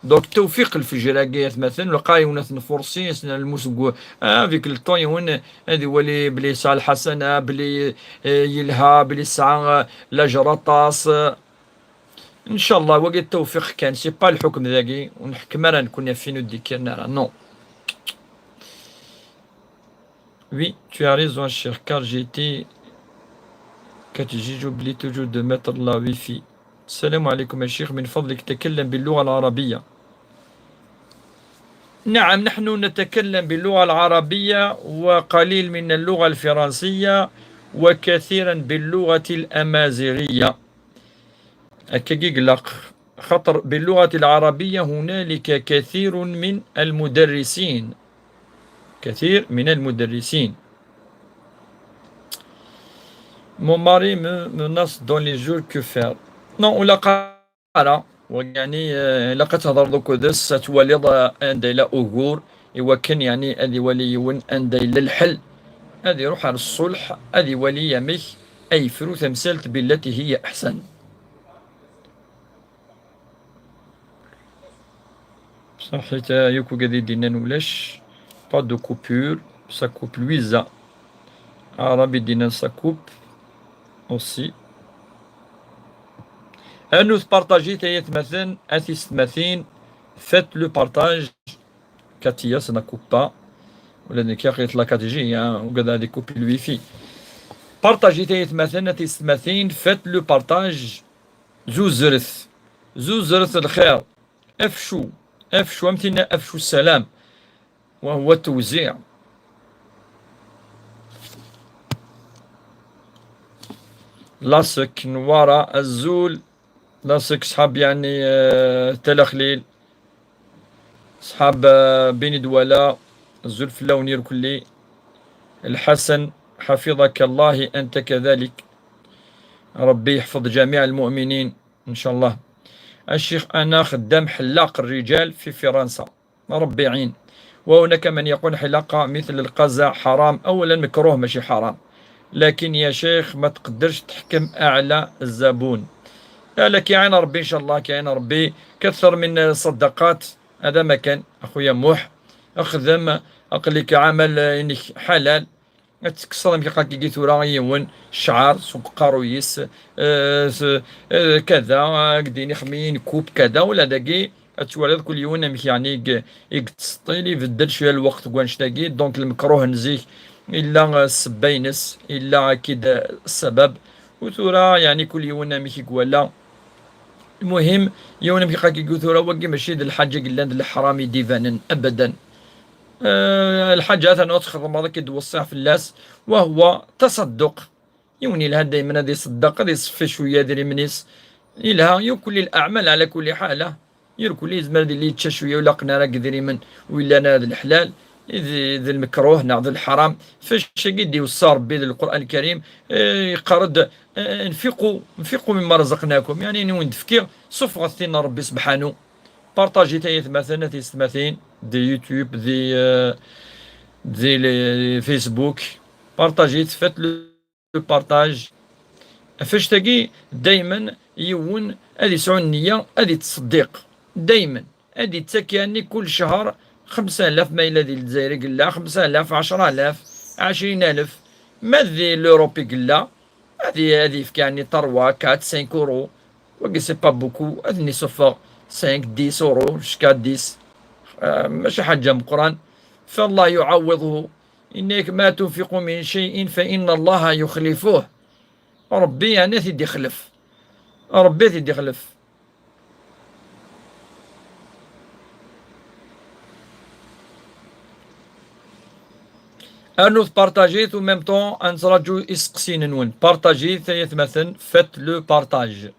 Donc, tawfiq lfejr-agi, atmaten, lqay wnat nfursi, asna lmus gu, ah, avec le temps, yiwen, ad iwali bli yesɛa lḥasana, bli, eh, yelha, bli yesɛa, eh, lajer aṭas, eh, Ncallah, wagi d tawfiq kan, c'est pas lḥukm dagi, ur nḥekkem ara nekkni ɣef win ur d-ikkiren ara, non. Oui, tu as raison, cher, car j'ai été, كتجي, j'oublie toujours de mettre la wifi. السلام عليكم يا شيخ، من فضلك تكلم باللغة العربية. نعم، نحن نتكلم باللغة العربية وقليل من اللغة الفرنسية وكثيرا باللغة الأمازيغية. Akka i ilaq, خاطر باللغة العربية هنالك كثير من المدرسين. كثير من المدرسين. Mon mari me menace dans les jours, que faire? Non, ur ilaq ara. Yeɛni, eh, ilaq ad tehḍreḍ akked-s, ad twaliḍ, eh, anda yella ugur, iwakken, yeɛni, ad iwali yiwen anda yella lḥel. Ad iruḥ ar ṣṣulḥ, ad iwali amek ay yefru tamsalt بالتي هي أحسن. Saḥit, a, yakk wigad i d-innan ulac. Pas de coupure, ça coupe Louisa. Aɛrab i d-innan ça coupe aussi. Rnut partagit ay atmaten, a tisetmatin, faites le partage. Katia, ça ne coupe pas. Ula d nekk, yaqi la quatre G, hein, ugad ad ikupi le wifi. Partagit ay atmaten, a tisetmatin, faites le partage. Zuzret, zuzret lxir. Afcu, afcu, am tinna afcu ssalam. وهو التوزيع. Lasek Nwara, azul. Lasek ṣḥab, yeɛni, eh, Tala Xlil. Ṣḥab, eh, Bini Dwala, azul fell-awen irkelli. Lḥasan, حفظك الله أنت كذلك. ربي يحفظ جميع المؤمنين إن شاء الله. الشيخ، أنا خدام حلاق الرجال في فرنسا، ربي يعين. وهناك من يقول حلاقة مثل القزع حرام. أولا، مكروه، ماشي حرام. لكن يا شيخ، ما تقدرش تحكم على الزبون. لا، لا، كيعين ربي إن شاء الله، كيعين ربي. كثر من الصدقات، هذا ما كان، أخويا موح. اخدم، أقلك عمل إنك حلال. Ad tekkseḍ amek akka-agi tura yiwen ccɛer seg uqerruy-is, eh, s-, eh, kada, eh, ak-d-ini xmiyin kup kada, ula dagi ad twaliḍ kul yiwen amek yeɛni i g-, i yettseṭṭil, ibeddel cwiya lweqt deg wannect-agi. Donc, lemekruh n zik, illa, eh, ssebba-ines, illa akid, eh, ssabab. U tura, yeɛni, kul yiwen amek i iwala. Lmuhim, yiwen amek akka-agi tura, wagi mačči d lḥaǧa i yellan d leḥram i d-ibanen, abadan. Eh, lḥaǧa atan ad txedmeḍ, ad k-id-weṣṣiɣ fell-as, wa huwa taṣadduq. Yiwen yelha daymen ad iṣeddeq, ad iṣeffi cwiya idrimen-is. Yelha, yukli l-aɛmal ɛla kulli ḥal, ah. Yirkul yezmer ad yili yečča cwiya ur ilaqen ara deg idrimen, u yellan ara d leḥlal, d, d lmekruh neɣ d leḥram. Fac-agi d-iweṣṣa Rebbi di Lqur'an Lkarim, eh, yeqqar-d, eh, "Nfiqu, nfiqu mimma razaqnakum", yeɛni, ayen i wen-d-fkiɣ, suffɣet-t-in Ɣer Rebbi sebḥanu. Partajit ay atmaten, a tiyessetmatin, di YouTube, di, eh, di le-, Facebook. Partajit, faites le le partage. Ɣef wannect-agi, daymen yiwen ad yesɛu nniya ad yettṣeddiq. Daymen ad yettak yeɛni kul ccher xemsa alaf, ma yella di Lezzayer i yella, xemsa alaf, ɛecra alaf, ɛecrin alaf. Ma di l'Europe i yella, ad y-, ad yefk yeɛni trois, quatre, cinq euros. Wagi, c'est pas beaucoup. Ad n-isuffeɣ cinq, dix euros, jusqu'à dix. Euh, mačči ḥaǧa meqqran. فالله يعوضه. إنك ما تنفقوا من شيء فإن الله يخلفه. Rebbi yeɛni ad t-id-ixlef. Rebbi ad t-id-ixlef. Rnut partajit, u même temps ad nettraǧu iseqsiyen-nwen. Partajit ay atmaten, faites le partage.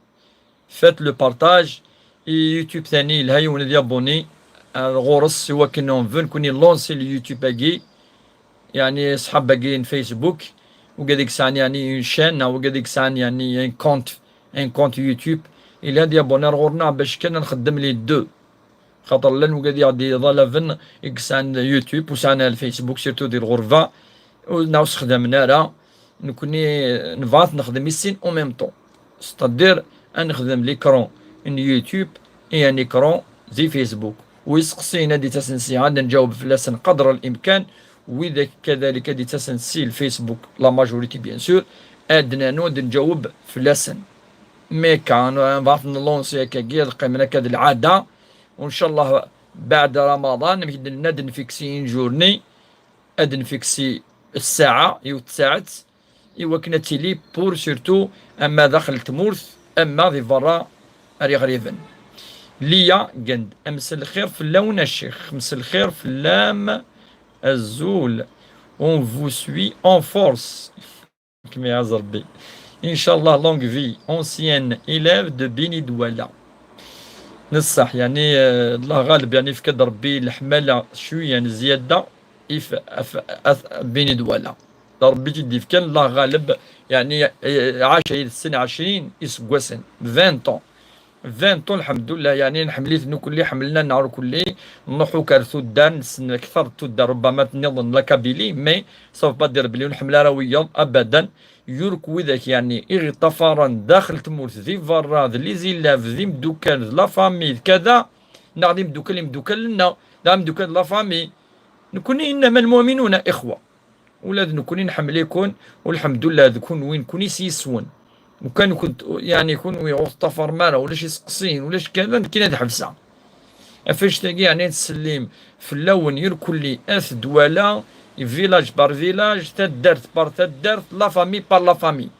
Faites le partage. I YouTube tani yelha yiwen ad yabuni ar ɣur-s, i wakken on veut nekkni lancer le YouTube-agi, yeɛni ṣṣḥab-agi n Facebook, wigad i yesɛan yeɛni une chaîne, neɣ wigad i yesɛan yeɛni un compte, un compte YouTube, yelha ad yabuni ar ɣur-neɣ bac kan ad nxeddem les deux. Xaṭer llan wigad i ɣ-d-iḍalaben i yesɛan YouTube u sɛan Facebook, surtout di lɣerba, u neɣ ur sexdamen ara. Nekkni nebɣa ad t-nexdem i sin en même temps. C'est-à-dire, ad nexdem l'écran n YouTube et un écran di Facebook. U iseqsiyen ad d-ittasen sya, ad nǧaweb fell-asen qadr l'imkan. Widak kadalik ad d-ittasen si Facebook, la majorité, bien sûr, ad d-nernu ad nǧaweb fell-asen. Mais kan, nebɣa ad t-nlancer akkagi, ad qqimen akka d lɛada. U ncallah, baɛd Ramaḍan, amek d-nenna, ad nfiksi injurni, ad nfiksi ssaɛa, yiwet tsaɛet, i wakken ad tili pour surtout ama daxel tmurt, ama di berra ar iɣriben. Liya Gend, mselxir fell-awen a ccix, mselxir fell-am, azul, on vous suit en force. Kem iɛaz Rebbi. Inchallah, longue vie, ancienne élève de Bini Douala. Neṣṣaḥ, yeɛni, eh, Allah ɣaleb, yeɛni, yefka-d Rebbi leḥmala cwiya n zzyada, if, af, af, Bini Douala. D Rebbi i tt-id-yefkan, Allah ɣaleb, yeɛni, eh, ɛaca yid-sen ɛecrin iseggasen, vingt ans. Vingt ans, lḥemdullah, yeɛni nḥemmel-iten ukulli, ḥemmlen-aneɣ ukulli, nruḥ akk ar tuddar, nessen akteṛ n tuddar, rubbama nniḍen la Kabylie, mais ça veut pas dire belli ur nḥemmel ara wiyaḍ, abadan. Yurk widak, yeɛni, i ɣ-iṭṭafaren daxel tmurt, di berra, d les élèves, d imdukkal, d la famille, d kada, neɣ d imdukkal, imdukkal-nneɣ, d imdukkal, d la famille. Nekkni, innama lmuminuna ixwa. Ula d nekkni nḥemmel-iken, u lḥemdullah d kunwi, nekkni s yis-wen. Lukan kunt, yeɛni, kunwi ur teṭṭafarem ara, ulac iseqsiyen, ulac kada, nekkini ad ḥebseɣ. Ɣef wannect-agi, yeɛni, ad ttsellim fell-awen irkelli at Dwala, village par village, taddart par taddart, la famille par la famille.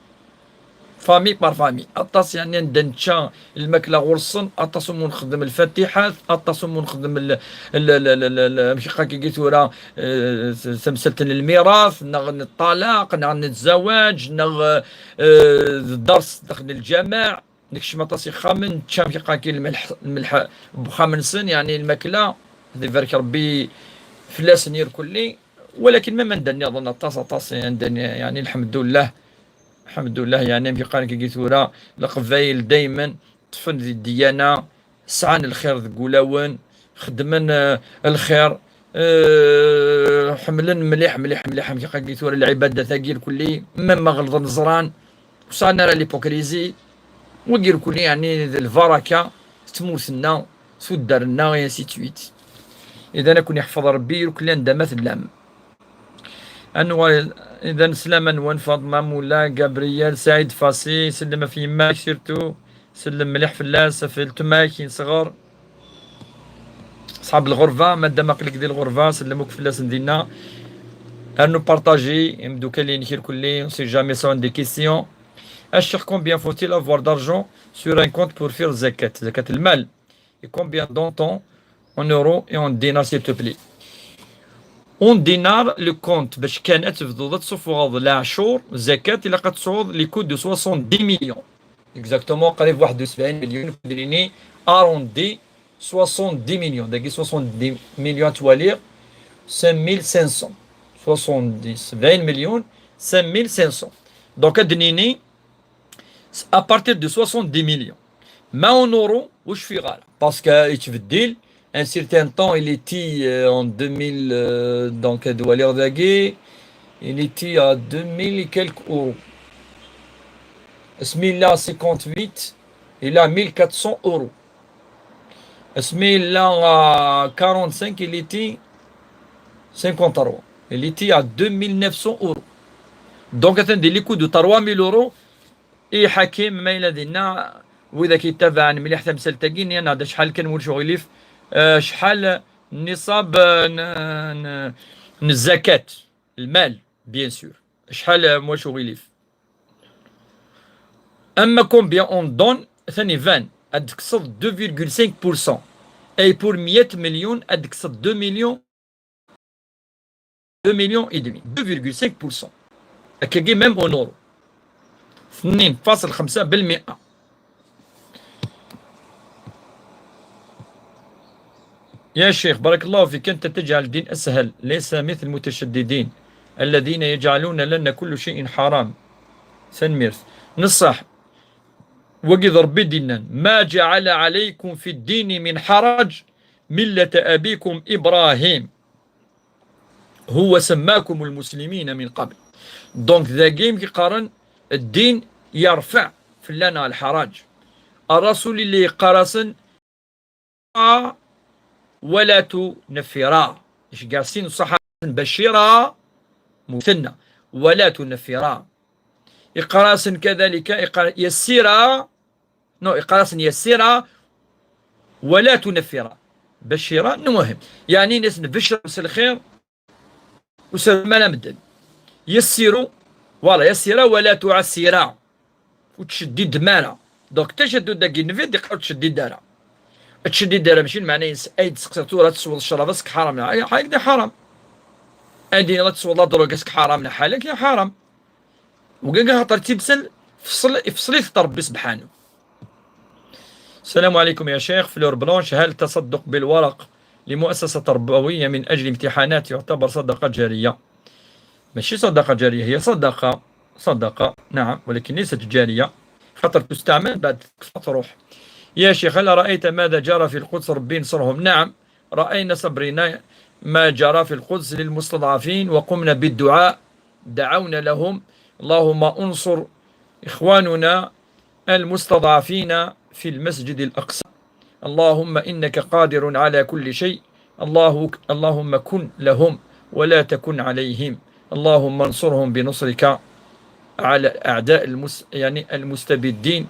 Famille par famille. Aṭas, yeɛni, anda nečča lmakla ɣur-sen, aṭas umi nexdem lfatiḥat, aṭas umi nexdem l-, l-, l-, l-, l-, amek akka-agi tura, eh, tamsalt n lmirat, neɣ n ṭṭalaq, neɣ n zzawaj, neɣ, eh, d dders daxel n lǧameɛ. Nekcem aṭas ixxamen, nečča amek akka-agi lmelḥ, lmelḥ n wexxam-nsen, yeɛni lmakla, ad ibarek Rebbi fell-asen irkelli. Walakin ma anda nniḍen aṭas, aṭas, anda n-, yeɛni, lḥemdullah. Lḥemdullah, yeɛni, amek i qqaren kagi tura, Leqbayel daymen ṭṭfen di ddiyana, sɛan lxir deg wulawen, xeddmen, eh, lxir, eh, ḥemmlen mliḥ, mliḥ, mliḥ, amek i qqaren kagi tura, lɛibadat-agi lkulli, même ma ɣelḍen ẓran, ur sɛan ara l'hypocrisie, wagi lkulli, yeɛni, d lbaraka, s tmurt-nneɣ, s uddar-nneɣ, et ainsi de suite. Idan, ad ken-iḥfeḍ Rebbi, irkelli anda ma tellam. Anwa, idan, sslam-nwen, Faḍma, Mula, Gabriel, Saɛid, Fasi, sellem ɣef yemma-k surtout, sellem mliḥ fell-as, ɣef weltma-k n ṣṣeɣer. Ṣḥab lɣerba, madam aql-ik di lɣerba, sellem akk fell-asen dinna. Rnu partager, imeddukal-inek irkelli, on sait jamais sɛun des questions. A ccix, combien faut-il avoir d'argent sur un compte pour faire zakat, zakat lmal? Et combien d'euros en euros et en dinars, s'il te plaît? En dinars, le compte, باش كان تبدو تسفغ العشور، زكاة، إلا قد تصعد لكود de soixante-dix millions. Exactement, قريب واحد وسبعين مليون، كدريني arrondi soixante-dix millions. داكي soixante-dix millions توالي cinq mille cinq cents. soixante-dix, سبعين مليون، cinq mille cinq cents. Donc, أدنيني à partir de soixante-dix millions. Mais en euros, واش في غالا؟ Parce que يتبدل. Un certain temps, il était, euh, en deux mille, euh, donc, هاد ولي غداكي, il était à deux mille et quelques euros. Asmi yella cinquante-huit, il a mille quatre cents euros. Asmi yella, euh, quarante-cinq, il était cinquante-trois. Il était à deux mille neuf cents euros. Donc, atan di les coûts de trois mille euros. I Ḥakim, ma yella dinna, widak yettabaɛen mliḥ tamsalt-agi, nniɣ-d acḥal kan, ulac uɣilif, eh, acḥal nniṣab, eh, n, n, n zzakat, lmal, bien sûr. Acḥal, eh, ulac uɣilif. Ama combien on donne, atan iban, ad tekkseḍ deux virgule cinq pour cent. Et pour مية مليون, ad tekkseḍ deux millions, deux millions et demi, deux virgule cinq pour cent. Akkagi, même en euros. اثنين فاصل خمسة بالمئة. يا شيخ، بارك الله فيك، أنت تجعل الدين أسهل، ليس مثل المتشددين الذين يجعلون لنا كل شيء حرام. Tanemmirt. Neṣṣaḥ. Wagi d Ṛebbi d-yennan: ما جعل عليكم في الدين من حرج ملة أبيكم إبراهيم هو سماكم المسلمين من قبل. Donc, dagi i qqaren, ddin yerfeɛ fell-aneɣ lḥaraǧ. Ṛṛasul yella yeqqar-asen: ولا تنفرا. Iceggeɛ sin ṣṣaḥabat: بشرا, مثنى, ولا تنفرا. Yeqqar-asen كذلك, yeqqar: يسرا, non, yeqqar-asen: يسرا ولا تنفرا. بشرا, المهم, yeɛni, inna-asen: بشرا s lxir, ur sserwem ara medden. يسروا, voilà, يسرا ولا تعسرا. Ur ttceddidem ara. Donc, tajaddud-agi n Nnbi, d-iqqar ur ttceddid ara. Ur ttceddid ara, mačči lmeɛna-ines ay d-teqsiḍ tura ad tesweḍ ccrab, ad s-k ḥaram, neɣ ḥaǧa d-iḥaram. Ay d-tiniḍ ad tesweḍ la drogue, ad s-k ḥaram, neɣ ḥalal, ḥaram. Wagi axaṭer tibsel, ifṣel-, ifṣel-it Ṛebbi subḥanu. السلام عليكم يا شيخ، fleur blanche، هل التصدق بالورق لمؤسسة تربوية من أجل امتحانات يعتبر صدقة جارية؟ ماشي صدقة جارية، هي صدقة، صدقة، نعم، ولكن ليست جارية، خاطر تستعمل بعد تروح. يا شيخ، هل رأيت ماذا جرى في القدس؟ ربي ينصرهم. نعم، رأينا، صبرينا، ما جرى في القدس للمستضعفين، وقمنا بالدعاء، دعونا لهم: اللهم انصر إخواننا المستضعفين في المسجد الأقصى. اللهم إنك قادر على كل شيء. الله، اللهم كن لهم ولا تكن عليهم. اللهم انصرهم بنصرك على أعداء المس-، يعني المستبدين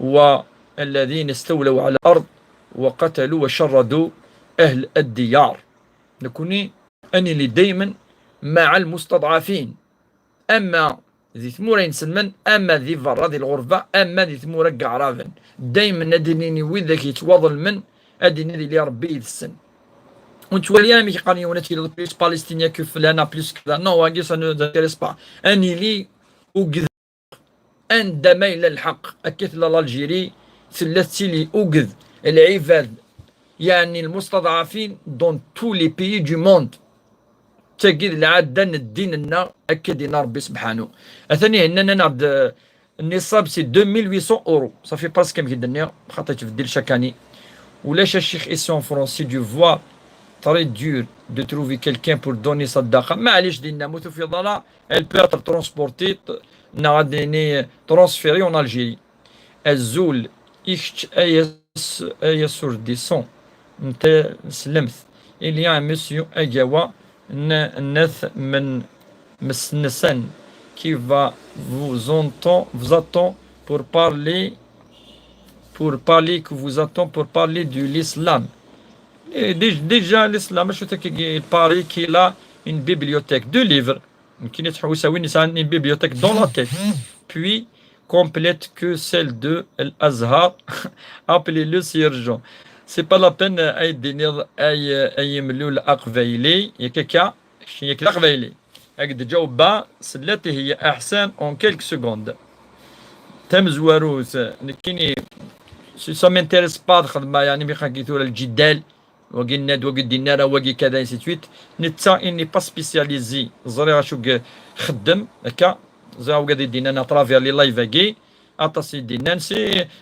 والذين استولوا على الأرض وقتلوا وشردوا أهل الديار. Nekkni ad nili daymen مع المستضعفين. Ama di tmura inselmen, ama di berra, di lɣerba, ama di tmura n yeɛraben. Daymen ad d-nini widak yettwaḍelmen, ad d-nini ad yili Ṛebbi yid-sen. Ur nettwali ara amek yeqqar yiwen ad tiliḍ plus palestinien que فلان, plus كذا. Non, wagi, ça ne nous intéresse pas. Ad nili ugd-, anda ma yella lḥeqq, akka tella l'Algérie, tella tettili ugd lɛibad, yeɛni المستضعفين dans tous les pays du monde. Tagi d lɛadda n ddin-nneɣ, akka d-yenna Ṛebbi subḥanu. Atan ihennan-aneɣ-d, eh, nniṣab c'est deux mille huit cents euros. Ça fait presque amek i d-nniɣ, xaṭi yettbeddil chaque année. Ulac a ccix, ici en France, c'est du voie très dur de trouver quelqu'un pour donner صدقة. Maɛlic, dinna ma tufiḍ ara, elle peut être transportée, neɣ ad nini transférée en Algérie. Azul i kečč a Yas-, a Yasur Disson n teslemt. Il y a un monsieur Agawa n-, n-, at men-, Msnsen, qui va vous entend, vous attend pour parler, pour parler, que vous attend pour parler de l'islam. Et dé-, déjà, l'islam, je sais que Paris, qu'il a une bibliothèque de livres. Nekkini ttḥewwiseɣ win yesɛan une bibliothèque dans la tête. Puis, complète que celle de l'Azhar. Appelez-le sergent. C'est pas la peine, ay d-tiniḍ, ay, ay imlul aqbayli, yak akka, kečč yak d aqbayli. Ad k-d-ǧawbeɣ s llati hiya aḥsan en quelques secondes. Tamezwarut, nekkini, ça m'intéresse pas ad xedmeɣ, yeɛni, mi qqaren tura lǧidal, wagi yenna-d, wagi d-yenna ara, wagi kada, ainsi de suite. Netta, il n'est pas spécialisé. Ẓriɣ acu i ixeddem, akka. Ẓriɣ wagi ad d-yennan à travers les lives-agi. Aṭas i d-yennan, si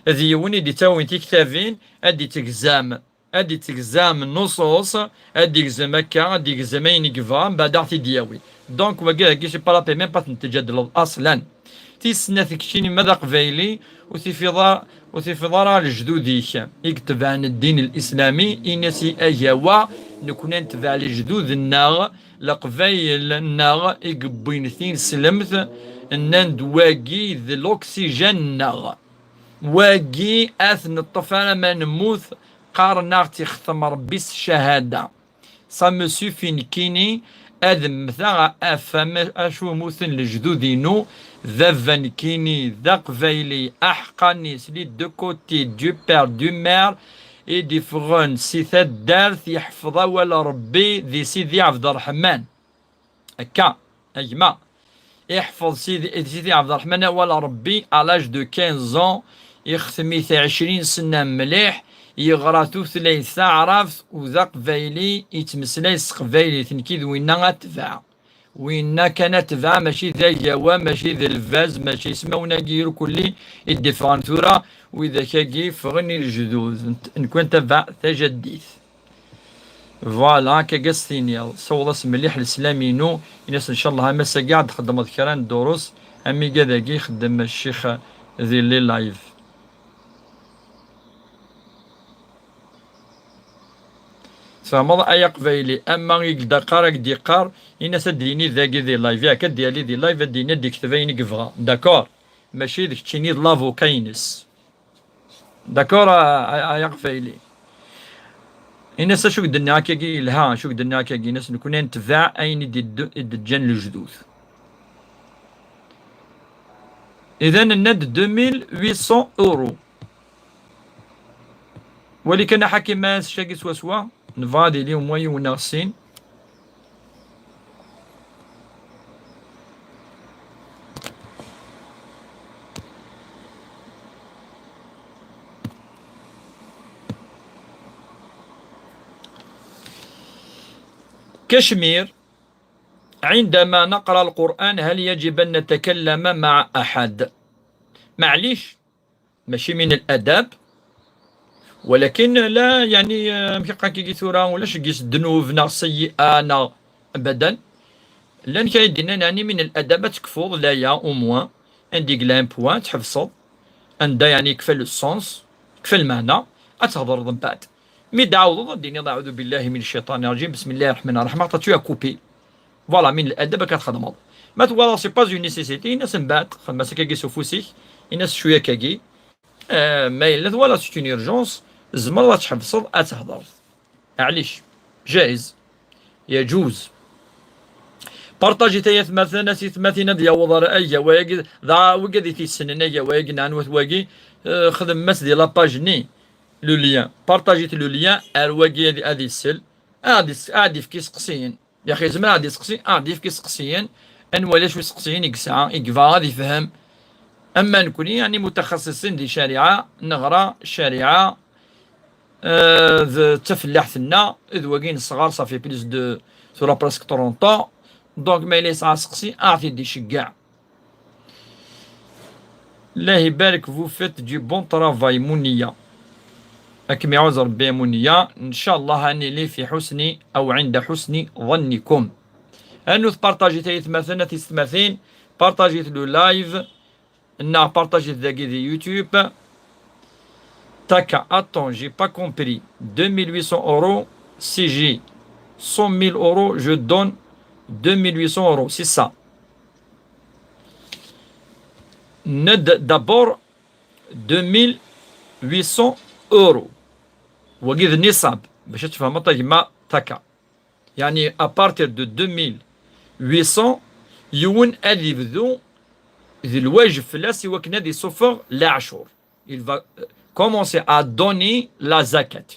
d yiwen i d-ittawin tiktabin, ad d-ittegzam, ad d-ittegzam nuṣuṣ, ad d-igzem akka, ad d-igzem ayen i yebɣa, mbeɛd ad ɣ-t-id-yawi. Donc, wagi, agi, c'est pas la peine, même pas ad ten-teǧǧadleḍ aslan. Tis snat, keččini ma d aqbayli, ur tifiḍ ara, ur tifiḍ ara lejdud-ik i yetebɛen ddin l-islami, ini-as i agawa, nekkni ad netbeɛ lejdud-nneɣ, leqbayel-nneɣ i yewwin tineslemt, nnan-d wagi d l'oxygène-nneɣ. Wagi ad t-neṭṭef arma nemmut, qqaren-aɣ-tt ixtem Rebbi s ccahada. Ça me suffit nekkini ad mmteɣ ɣef acu mmuten lejdud-inu, baba nekkini d aqbayli aḥeqqani s les deux côtés du père du mère, i d-iffɣen si taddart yeḥfeḍ awal Rebbi di Sidi Ɛebderreḥman. Akka, a gma. Iḥfeḍ Sidi, Sidi Ɛebderreḥman awal Rebbi à l'âge de quinze ans, ixtem-it ɛecrin sna mliḥ, yeɣra tutlayt taɛrabt u d aqbayli, yettmeslay s teqbaylit, nekki d winna atbeɛ. Winna kan atbeɛ, mačči d agawa, mačči d lbaz, mačči ismawen-agi irkelli i d-iffɣen tura, widak-agi ffɣen i lejdud, nekk ntabeɛ tajaddit. Voilà, akka i as-tiniḍ. Sawḍ-as mliḥ leslam-inu, ini-as ncallah am ass-agi ad d-txeddmeḍ kra n ddurus, am igad-agi ixeddem ccix di les lives. Tfehmeḍ ay aqbayli, ama i yelda qqar ad d-iqqar, ini-as ad d-yini dagi di live, yak ad d-yali di live, ad d-yini, ad d-ikteb ayen i yebɣa. D'accord? Mačči d keččini d l'avocat-ines. D'accord, a, a, ay aqbayli. Ini-as acu i d-nniɣ akkagi yelha, acu i d-nniɣ akkagi, ini-as nekkni ad netbeɛ ayen i d-, i d-ǧǧan lejdud. Idan, nenna-d deux mille huit cents euros. Wali kan aḥakim ma s-cagi swaswa, nebɣa ad yili umwa yiwen neɣ sin. كشمير، عندما نقرأ القرآن هل يجب أن نتكلم مع أحد؟ معليش، ماشي من الأدب، ولكن لا، يعني، آه، كي قلت لك ثورة ولا شقيس الذنوب ناغ سيئة ناغ أبدا. لأن كاين دينا، يعني، من الأدب تكفوض لا يا أو موان، عندي كلام بوان تحفصض، عندها، يعني، كفى لو سونس، كفى المعنى، أتهضر من بعد. مي دعوض ديني، أعوذ بالله من الشيطان الرجيم، بسم الله الرحمن الرحيم، عطاتو يا كوبي. Voilà, من الأدب كتخدمض. ما توالا سي با اون نيسيسيتي، الناس من بعد خدمة كاكي سو فوسيك، الناس شوية كاكي. آه، ما إلا توالا سي اون اورجونس، زمر لا تحبصض أتهضر. معليش، جائز، يجوز. بارطاجي تايا ثماثة ناس ثماثين هاد يا وضر أي واقي ذا وقا ذي تيسنن أي واقي نان وث واقي. آه، خدم مس دي لاباج ني لو ليان، بارطاجيت لو ليان ار واقي هادي هادي يسل. هادي يس-، هادي في كيس قصيين. يا أخي، زعما غادي يسقسي، آه، غادي يفك يسقسيين، أن ولا شو يسقسيين يقسع، يقفا غادي يفهم. أما نكوني يعني متخصصين دي شريعة، نغرا الشريعة، آه، ذ-، تفلاح ثنا، إذ واقين الصغار صافي بليس دو، ثورا بريسك ترونتو. دونك ما إلا يسعى سقسي، أعطي دي شقاع. الله يبارك، vous faites du bon travail منية. أكم يعوز ربي منية، إن شاء الله هاني لي في حسن أو عند حسن ظنكم. أنو تبارطاجي تايت مثلا تيستماثين، بارطاجي لو لايف، إنا بارطاجي ذاكي دي يوتيوب. Taka, attends, j'ai pas compris. Deux mille huit cents euros, si j'ai cent mille euros, je donne deux mille huit cents euros, c'est ça. Ned d'abord deux mille huit cents euros. Wagi d nisab, bac ad tfehmeḍ a gma Taka. Yani, à partir de deux mille huit cents, yiwen ad yebdu d lwajeb fell-as i wakken ad isuffeɣ leɛcur. Il va, euh, commencer à donner la zakat.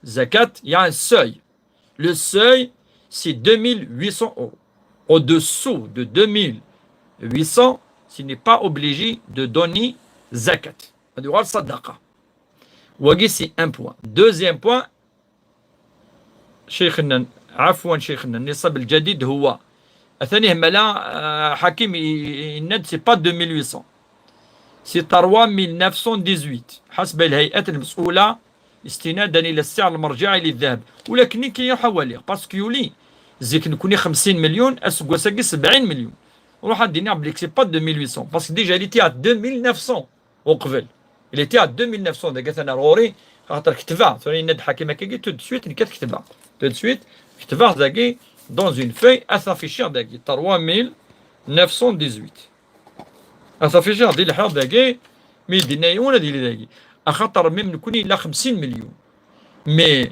Zakat, il y a un seuil. Le seuil, c'est deux mille huit cents euros. Au-dessous de deux mille huit cents, tu n'es pas obligé de donner zakat. Ad yuɣal sadaqa. Wagi, c'est un point. Deuxième point, شيخنا، عفوا شيخنا، النصاب الجديد هو، ثاني هملا، آه، حكيم ي-، ي-، يند c'est pas deux mille huit cents. C'est trois mille neuf cent dix-huit. حسب الهيئات المسؤولة، استنادا إلى السعر المرجعي للذهب. ولكن كي يروح حوالي، parce que يولي زيك نكوني خمسين مليون، أسقوساكي سبعين مليون. روح ديني بليك c'est pas deux mille huit cents. Parce que déjà, il était à deux mille neuf cents. وقبل. Il était à deux mille neuf cents, داك انا غوري، خاطر كتبها، ثاني يند حكيم هكاكي، tout de suite نكت كتبها. Tout de suite كتبها داكي dans une feuille، اثافيشي داكي trois mille neuf cent dix-huit. اثافيشي دي الحرب داكي، مي دينا يونا دي داكي. اخاطر même نكوني لا خمسين مليون. Mais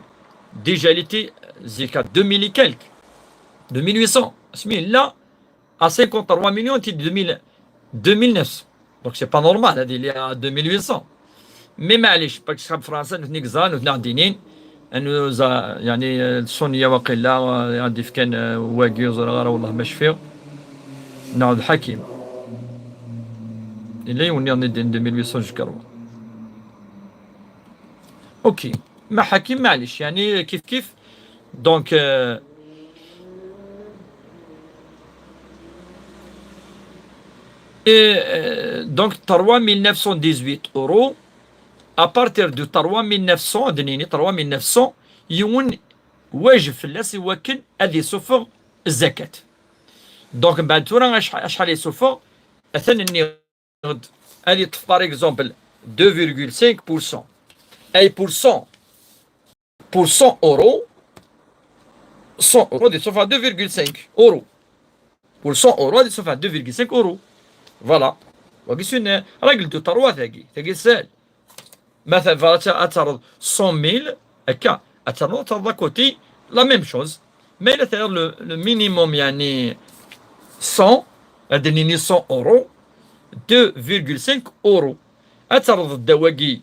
déjà, il était زيك deux mille et quelques. Deux mille huit cents. اسمي لا، à cinquante-trois millions, t'es deux mille, deux mille neuf cents. Donc c'est pas normal, هذه اللي à deux mille huit cents. Mais معليش، باك صحاب فرنسا نتني كزان وتنا عدينين. انه زا-، يعني، الصونية واقيلا، آه، غادي في كان، آه، واقي وزرا غير والله ما شفيغ. نعود حكيم. إلا يوني غادي ندين deux mille huit cents جكروا. اوكي. ما حكيم، معليش، يعني، كيف كيف. Donc, euh, et, euh, donc, trois mille neuf cent dix-huit euros, à partir de trois mille neuf cents, دنيني trois mille neuf cents, يون واجب فلاس يوكل هذه سفر الزكاة. Donc, بعد ثورة، أش-، أشحال يسفر؟ أثنى النقد. هذه، par exemple, deux virgule cinq pour cent. أي pour cent. Pour cent euros, cent euros, des sauf à deux virgule cinq euros. Pour cent euros, des sauf à deux virgule cinq euros. Voilà. وقيسون règle de trois, تاكي، تاكي سهل. مثلا، فوالا، تا-، أتعرض cent mille، هكا، أتعرض، أتعرض à côté، la même chose. Mais là, c'est-à-dire le, le minimum، يعني، cent، هذا نيني cent euros، deux virgule cinq euros. أتعرض الدواقي،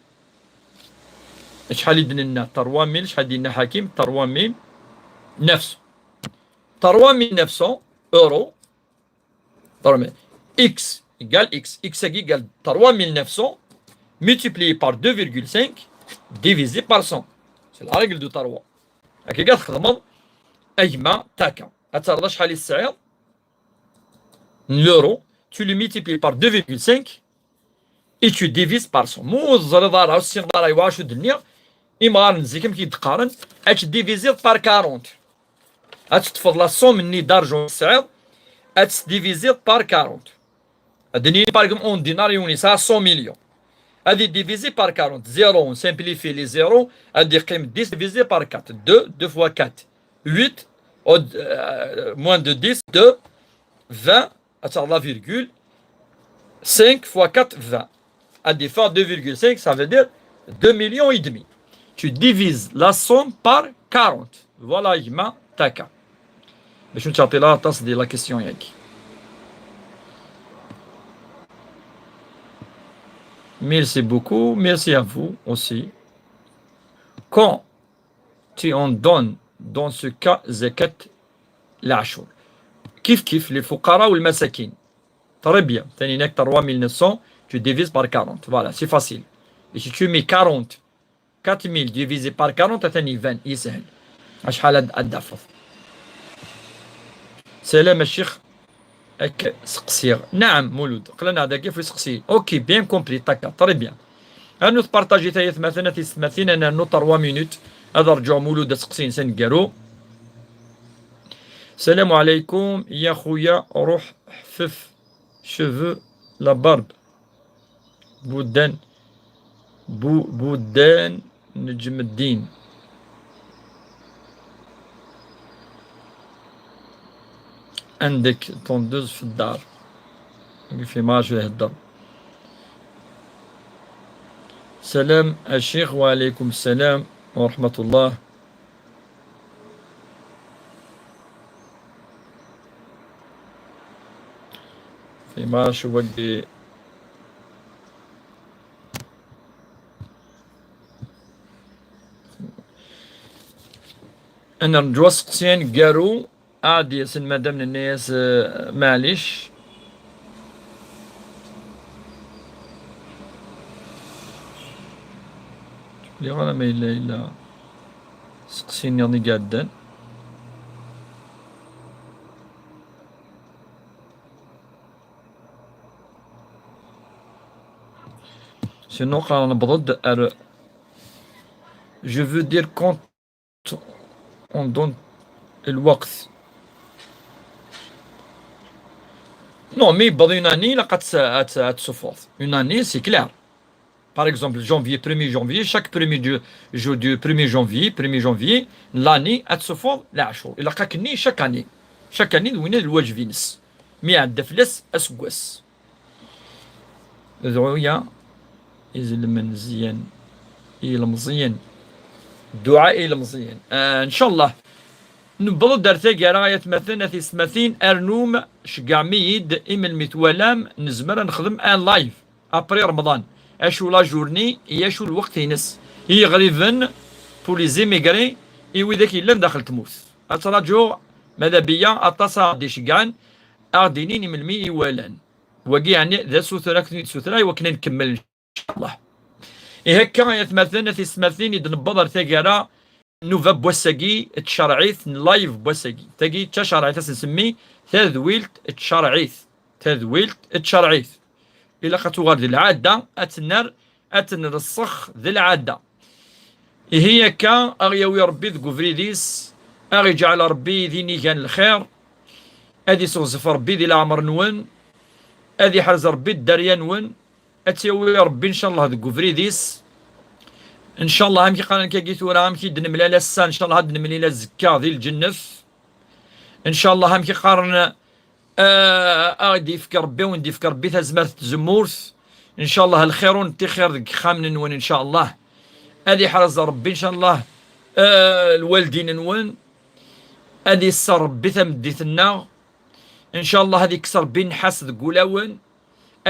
شحال يدنا؟ trois mille، شحال دينا حكيم؟ trois mille neuf cents. trois mille neuf cents euros. X égale X. X égale trois mille neuf cents multiplié par deux virgule cinq divisé par cent. C'est la règle de trois. هكا كاع تخدمض أجمع تاكا. أتعرض شحال يسعر؟ L'euro. Tu le multiplies par deux virgule cinq et tu divises par cent. مو الزري ضارة والسين ضارة يواش الدنيا. إما غير نزيكم كي تقارن. أتش divisé par quarante. أتش تفضل la somme ني d'argent سعر. أتش divisé par quarante. الدنيا par exemple en دينار يوني ساعة cent millions. هذه divisé par quarante. Zéro, on simplifie les zéros. هذه قيم dix divisé par quatre. Deux, deux fois quatre. Huit, au-, euh, moins de dix, deux, vingt, attends, la virgule, cinq fois quatre, vingt. À défaut deux virgule cinq, ça veut dire deux millions et demi. Tu divises la somme par quarante. Voilà, يما تاكا. باش نتعطي لا تصدي la question ياكي. Merci beaucoup. Merci à vous aussi. Quand tu en donnes, dans ce cas, زكاة العشر. كيف كيف للفقراء والمساكين. Très bien. ثاني هناك trois mille neuf cents, tu divises par quarante. Voilà, c'est facile. Et si tu mets quarante, quatre mille divisé par quarante, ثاني vingt, يسهل. شحال هاد الدفع؟ سلام الشيخ. اك سقسيغ. نعم مولود، قلنا هذا كيف يسقسي. Ok, bien compris, تاكا، très bien. انو تبارطاجي تايا ثماثنا تيستماثين، انا نو trois minutes. هذا رجع مولود سقسين سنقرو. السلام عليكم يا خويا، روح حفف cheveux la barbe. بودان، بو-، بودان نجم الدين. عندك طوندوز في الدار؟ في ماش يهدر. السلام الشيخ. وعليكم السلام ورحمة الله. في ما شو وقتي؟ أنا نجوى سقسيان قارو عادي، ياسين مادام نني ياس، آه، معليش. لي غانا ما إلا إلا سقسيني راني قاعدان. Sinon قاعد نبضد أر-، je veux dire quand on donne الوقت. Non, mais bon, une année, la quatre, une année, c'est clair. Par exemple, janvier, premier janvier, chaque premier du, jour du premier janvier, premier janvier, l'année, elle se forme, la jour. Il a chaque année, chaque année. Chaque année, nous avons le wajv. Mais à défles, à ce gosse. Dua, izelmen ziyan, ilmziyan. Dua ilmziyan. Ah, inchallah. Newweḍ-d ar taggara, ay atmaten, a tiyessetmatin, rnum, ceggɛem-iyi-d, imelmi twalam, nezmer ad nexdem un live. Après Ramadan. Acu la journée, i acu lweqt-ines. I yiɣriben, pour les émigrés, i widak yellan daxel tmurt. Ad traǧuɣ, mada biyya, aṭas ara ɣ-d-iceggɛen, a ɣ-d-inin imelmi i walan. Wagi, yeɛni, d asuter akken i d-sutra, i wakken ad nkemmel, inchallah. Ihi akka, ay atmaten, a tiyessetmatin, i d-newweḍ ar taggara, nnuba n wass-agi, d tcerɛit n live n wass-agi. Tagi d tacerɛit, ad s-nsemmi tadwilt n tcerɛit. Tadwilt d tcerɛit. Ilaq ad tuɣal d lɛada, ad tenner, ad tenressexx d lɛada. Ihi akka, a ɣ-yawi Ṛebbi deg ubrid-is, a ɣ-iǧɛel Ṛebbi d inigan n lxir, ad iseɣzef Ṛebbi di leɛmer-nwen, ad iḥrez Ṛebbi dderya-nwen, ad tt-yawi Ṛebbi, ncallah, deg ubrid-is. Ncallah, amek i qqaren kagi tura, amek i d-nemlal ass-a, ncallah ad d-nemlil azekka di lǧennet. Ncallah, amek i qqaren, Ah, a ɣ-d-yefk Ṛebbi, a wen-d-yefk Ṛebbi tazmert n tzemmurt. Ncallah lxir ur nettixir deg yixxamen-nwen, ncallah. Ad iḥrez Ṛebbi, ncallah, ah, lwaldin-nwen. Ad isser Ṛebbi tameddit-nneɣ. Ncallah ad ikkes Ṛebbi nnḥas deg wulawen.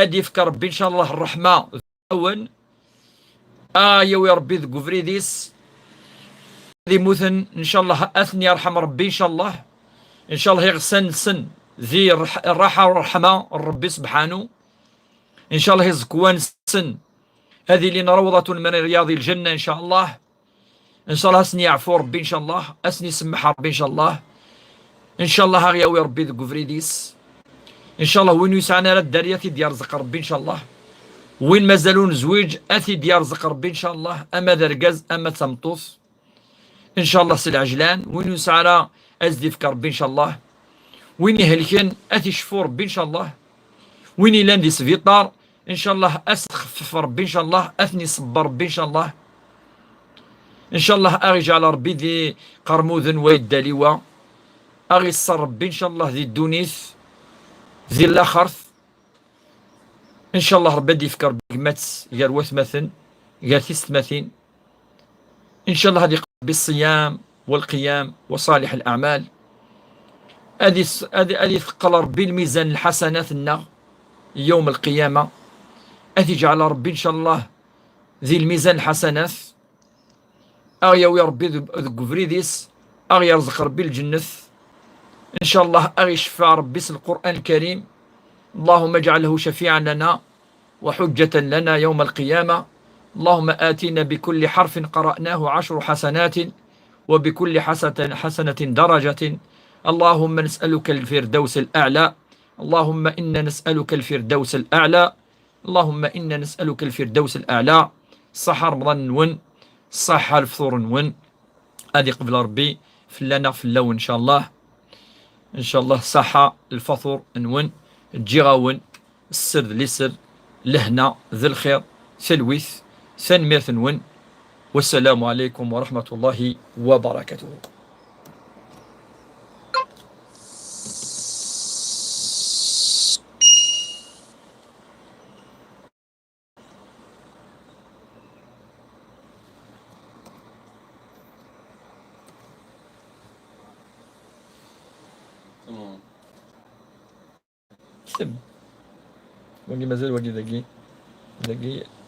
Ad yefk Ṛebbi, ncallah, ṛṛeḥma wen. A yawi Ṛebbi deg ubrid-is. Ad imuten, ncallah, ad ten-yerḥem Ṛebbi, ncallah. Ncallah, iɣsan-nsen di ṛṛeḥ-, ṛṛaḥa u ṛṛeḥma n Ṛebbi sebḥanu. Ncallah, iẓekwan-nsen ad ilin rawḍatun min riyadi lǧenna, ncallah. Ncallah, ad sen-yeɛfu Ṛebbi, ncallah. Ad sen-isemmeḥ Ṛebbi, ncallah. Ncallah, a ɣ-yawi Ṛebbi deg ubrid-is. Ncallah, win ur yesɛan ara dderya, ad t-id-yerẓeq Ṛebbi, ncallah. Win mazal ur nezwiǧ, ad t-id-yerẓeq Ṛebbi, ncallah, ama d argaz, ama d tameṭṭut. Ncallah, s lɛejlan, win ur yesɛi ara, ad s-d-ifk Ṛebbi, ncallah. Win ihelken, ad t-icfu Ṛebbi, ncallah. Win illan di sbiṭar, ncallah, ad s-txeffef Ṛebbi, ncallah, ad ten-iṣebber Ṛebbi, ncallah. Ncallah, a ɣ-iǧɛel Ṛebbi di iqermuden wa yedda liwa. A ɣ-isser Ṛebbi, ncallah, di ddunit, di laxert. Ncallah, Ṛebbi ad d-yefk Ṛebbi gma-tt gar watmaten, gar tisetmatin. Ncallah, ad iqbel Ṛebbi ṣṣiyam, walqiyam, wa ṣaliḥ laɛmal. Ad is-, ad, ad iteqqel Ṛebbi lmizan n lḥasanat-nneɣ yawm lqiyama. Ad iǧɛel Ṛebbi, ncallah, di lmizan n lḥasanat. A ɣ-yawi Ṛebbi deg, deg ubrid-is, a ɣ-yerẓeq Ṛebbi lǧennet. Ncallah, a ɣ-iceffaɛ Ṛebbi s Lqur'an Lkarim. اللهم اجعله شفيعا لنا وحجة لنا يوم القيامة. اللهم آتنا بكل حرف قرأناه عشر حسنات وبكل حسنة، حسنة درجة. اللهم نسألك الفردوس الأعلى. اللهم إنا نسألك الفردوس الأعلى. اللهم إنا نسألك الفردوس الأعلى. Ṣaḥa Remḍan-nwen, ṣaḥa lefṭur-nwen. Ad iqbel Ṛebbi fell-aneɣ, fell-awen, ncallah. Ncallah, ṣaḥa lfaṭur-nwen. Ǧǧiɣ-awen sser d liser, lehna d lxir, talwit, tanemmirt-nwen. والسلام عليكم ورحمة الله وبركاته. Sem. Wagi mazal wagi dagi. Dagi.